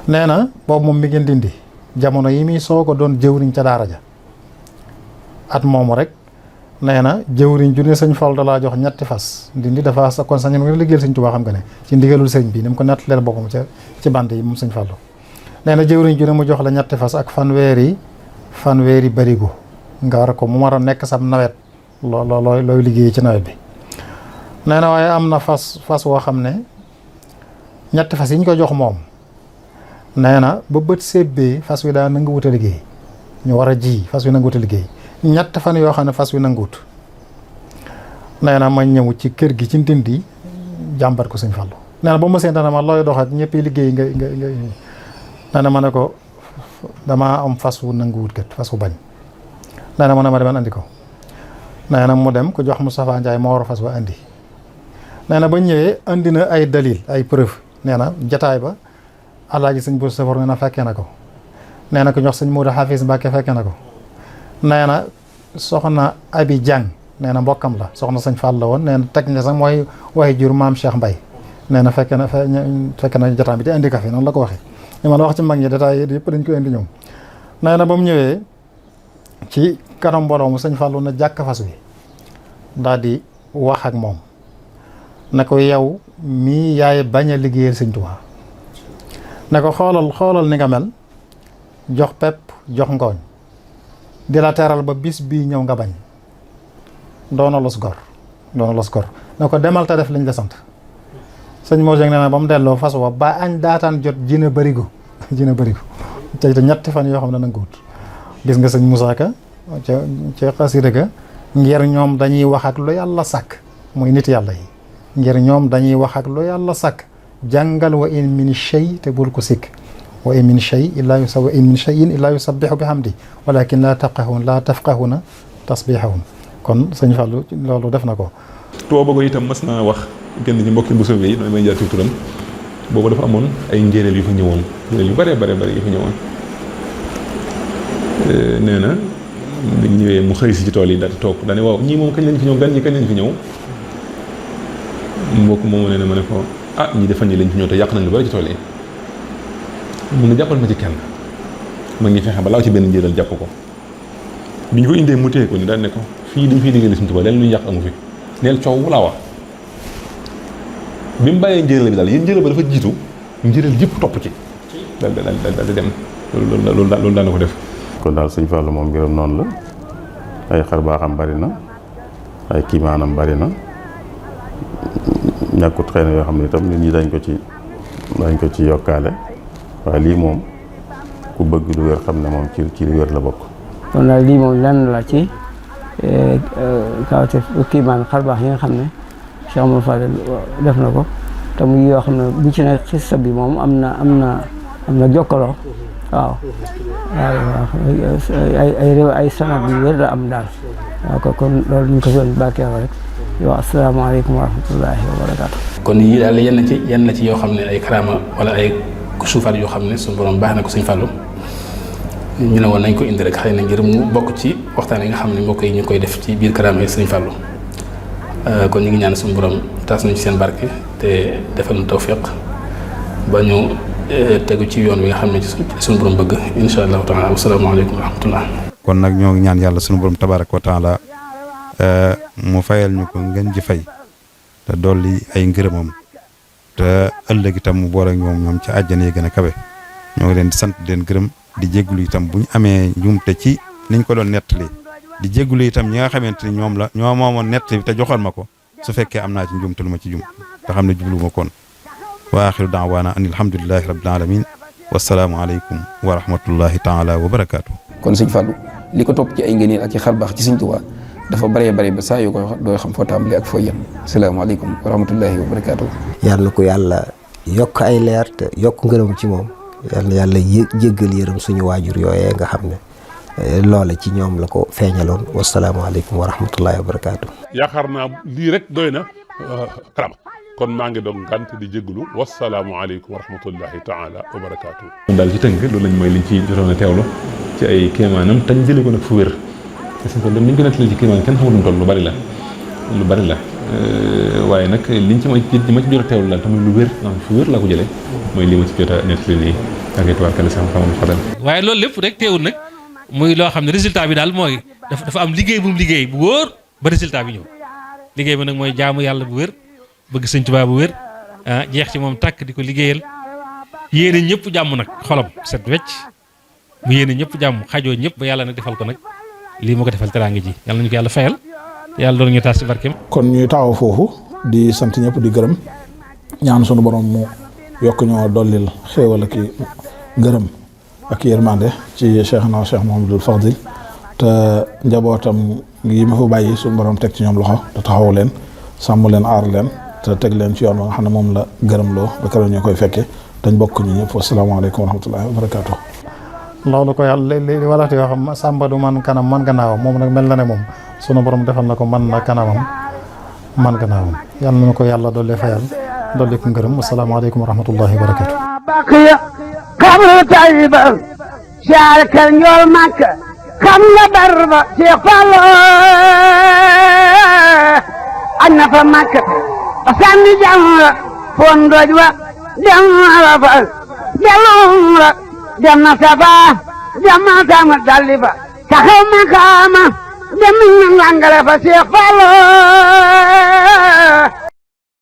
nee na boobu moom mi ngeen dindi jamono yi muy soo ko doon jëwriñ ca daara ja at moomu rek nee na jëwriñ ju ne sëñ Fallou da laa jox ñetti fas dindi dafa sa kon sañ nga liggéeyal sëñ Tuubaa xam nga ne ci ndigalul sëñ bi ni mu ko nettaleel boppam ca ci bant yi moom sëñ Fallou nee na jëwriñ ju ne mu jox la ñetti fas ak fanweeri barigo nga war ko mu war a nekk sam nawet looy liggéey ci nawet bi nee na waaye am na fas woo xam ne ñetti fas yi ñu ko jox moom nee na ba bët sébbee fas wi daa nangu wut a liggéey ñu war a ji fas wi nangu wut a liggéey ñett fan yoo xam ne fas wi nanguwut nee na ma ñëw ci kër gi ci ndindi jàmbat ko sëñ Fallou nee na ba ma seenta na ma looy dox ak ñëpp liggéey nga nee na ma ne ko damaa am fas wu nanguwut kat fas wu bañ nee na ma ne ma demen andi ko nee na mu dem ku jox Moustapha Ndiaye moo war a fas wa andi nee na ba ñëwee andi na ay dalil ay preuve nee na jataay ba alaaji sëñ Bousso Safor nee na fekkee na ko nee na ku jox sëñ Modou Hafiz Mbacke fekkee na ko nee na soxna Abi Diang nee na mbokkam la soxna sëñ Fall la woon nee na teg na sax mooy waaye jur maam Cheikh Mbaye nee na fekk na jotaay bi te indi café noonu la ko waxee li ma la wax ci mag ñi détails yëpp dañ ko indi ñoom nee na ba mu ñëwee ci kanam mbooloo mu sëñ Fallu na jàkk fas wi daal di wax ak moom ne ko yow mii yaay bañ a liggéeyal sëñ Tuubaa ne ko xoolal ni nga mel jox pepp jox ngooñ di la teral ba bis bii ñëw nga bañ doona los gor ne ko demal te def liñ la sant sëñ Mor Dieng nee na ba mu delloo fas wa ba añ daataan jot jina bërigo te ñetti fan yoo xam ne nanguwut gis nga sëñ Moussa Ka ca xasida ga ngir ñoom dañuy wax ak lu yàlla sàkk muy nit yàlla yi ngir ñoom dañuy wax ak lu yàlla sàkk jàngal wa in min shay te bul ko sikk wa in min shay illaa yusabbihu bihamdi walakin laa tafqahuna tasbihahum kon sëñ Fallou loolu def na ko. Tuuba ko itam mas naa wax kenn ci mbokki Bousso yi nooy may jaar turam boobu dafa amoon ay njéeréer yu fa ñëwoon njéeréer yu bare yu fa ñëwoon nee na bi ñëwee mu xëy si ci tool yi daal di toog daane waaw ñii moom kañ lañ fi ñëw gan ñi kañ lañ fi ñëw mbokk moomu nee na ma ne ko ah ñi defan ñi lañ fi ñëw te yàq nañ lu bari ci tool yi mun na jàppal ma ci kenn ma ngi fexe ba laaw ci benn njéeréer jàpp ko bi ñu ko indee mu téye ko ni daal ne ko fii dañ fiy liggéey Sëñ Tuubaa leen luy yàq amu fi neel coow laa wax bi mu bàyyee njéeréer bi daal yéen njéeréer ba dafa jiitu njéeréer yëpp topp ci daal di dem loolu daal na ko def. kon daal sëñ Fallou moom mbiram noonu la ay xar baaxam bari na ay kiimaanam bari na ñàkkut xëy na yoo xam ne itam nit ñi dañ ko ci yokkaale waaye lii moom ku bëgg lu wér xam ne moom ci lu wér la bokk. kon daal lii moom lenn la ci kawte kiimaan xar baax yi nga xam ne Cheikh Amadou Fadel def na ko te muy yoo xam ne bu ci ne xissa bi moom am na jokkaloo waaw ay sanad yu wér la am daal waaw kon loolu ñu ko doon bàkkeewa rek yow asalaamaaleykum wa rahmatullahi wa barakaatu. kon yii daal yenn la ci yoo xam ne ay karaama wala ay suufaat yoo xam ne suñu borom baax na ko Sëñ Fallou ñu ne woon nañ ko indi rek xëy na ngir mu bokk ci waxtaan yi nga xam ne mbokk yi ñu koy def ci biir karaama yi Sëñ Fallou kon ñu ngi ñaan suñu borom taas nañ ci seen barke te defal na tawfiq ba ñu tegu ci yoon wi nga xam ne ci suñu borom bëgg incha allahu taala wasalaamaaleykum wa rahmatullah. kon nag ñoo ngi ñaan yàlla suñu borom tabaaraka wa taala mu fayal ñu ko ngeen ji fay te dolli ay ngërëmam te ëllëg itam mu boole ak ñoom ci àjjana yi gën a kawe ñoo ngi leen di sant di leen gërëm di jégalu itam bu ñu amee njuumte ci niñ ko doon nettali di jégalu itam ñi nga xamante ni ñoo moomoon nettali te joxoon ma ko su fekkee am naa ci njuumte lu ma ci jum te xam ne jublu ma koon wa axiru daawaana an alhamdulillahi rabbil alamin wasalaamualeykum wa rahmatullahi taala wa barakaatu. kon sëñ Fallou li ko topp ci ay ngëneel ak ci xar baax ci sëñ Tuubaa dafa bëree bëri ba saa yu ko wax doo xam foo tàmbali ak foo yem. asalaamaaleykum wa rahmatullahi wa barakaatu. yàlla na ko yàlla yokk ay leer te yokk ngërëm ci moom yàlla na yàlla jéggal yërëm suñu waajur yooyee nga xam ne loola ci ñoom la ko feeñaloon. wasalaamaaleykum wa rahmatullahi wa barakaatu. yaakaar naa lii rek doy na karama kon maa ngi doon ngant di jégalu wasalaamualeykum wa rahmatullahi taala wa barakaatu. kon daal ci tënk loolu lañ mooy liñ ci jotoon a teewlu ci ay kéemaanam tañ jëlee ko nag fu wér parce que li ñu ko nettalee ci kéemaan kenn xamul lu mu toll lu bari la waaye nag liñ ci ma ci jot a teewlu daal tamit lu wér fu wér laa ko jëlee mooy li ma ci jot a nettali nii ak ay tubaarkalla sama xamal xadal. waaye loolu lépp rek teewul nag muy loo xam ne résultat bi daal mooy dafa am liggéey bu mu liggéey bu wóor ba résultat bi ñëw liggéey ba nag mooy jaamu yàlla bu wér bëgg sëñ Tuubaa bu wér jeex ci moom tàkk di ko liggéeyal yéene ñëpp jàmm nag xolam set wecc mu yéene ñëpp jàmm xajoo ñëpp ba yàlla nag defal ko nag lii moo ko defal teraanga ji yàlla nañu ko yàlla fayal yàlla doon ñu taas ci barkeem. kon ñuy taxaw foofu di sant ñëpp di gërëm ñaan sunu borom mu yokk ñoo dollil xéewal ak ngërëm ak yërmande ci Cheikhna Cheikh Mouhamadul Fadil te njabootam yi ma fa bàyyi sunu borom teg ci ñoom loxo te taxaw leen sàmm leen aar leen te teg leen ci yoon ba nga xam ne moom la gërëm loo ba keroog ñu koy fekke dañ bokk ñu ñëpp wasalaamaaleykum wa rahmatullahi wa barakaatu. loolu ko yàlla li walaati yoo xam sàmba du man kanam man gannaawam moom nag mel na ne moom sunu borom defal na ko man na kanamam man gannaawam yàlla na ko yàlla dolli fayal dolli ko ngërëm wasalaamaaleykum wa rahmatullahi wa barakaatu. baqiya qabru tayba siyaare kër njool Makka xam nga barba Cheikh Fallu añ na fa Makka ba sànni jamra foon doj wa dem Arafa dellu umra dem na Safa dem na Tama dalli fa taxaw makaama dem na langale fa Cheikh Fallu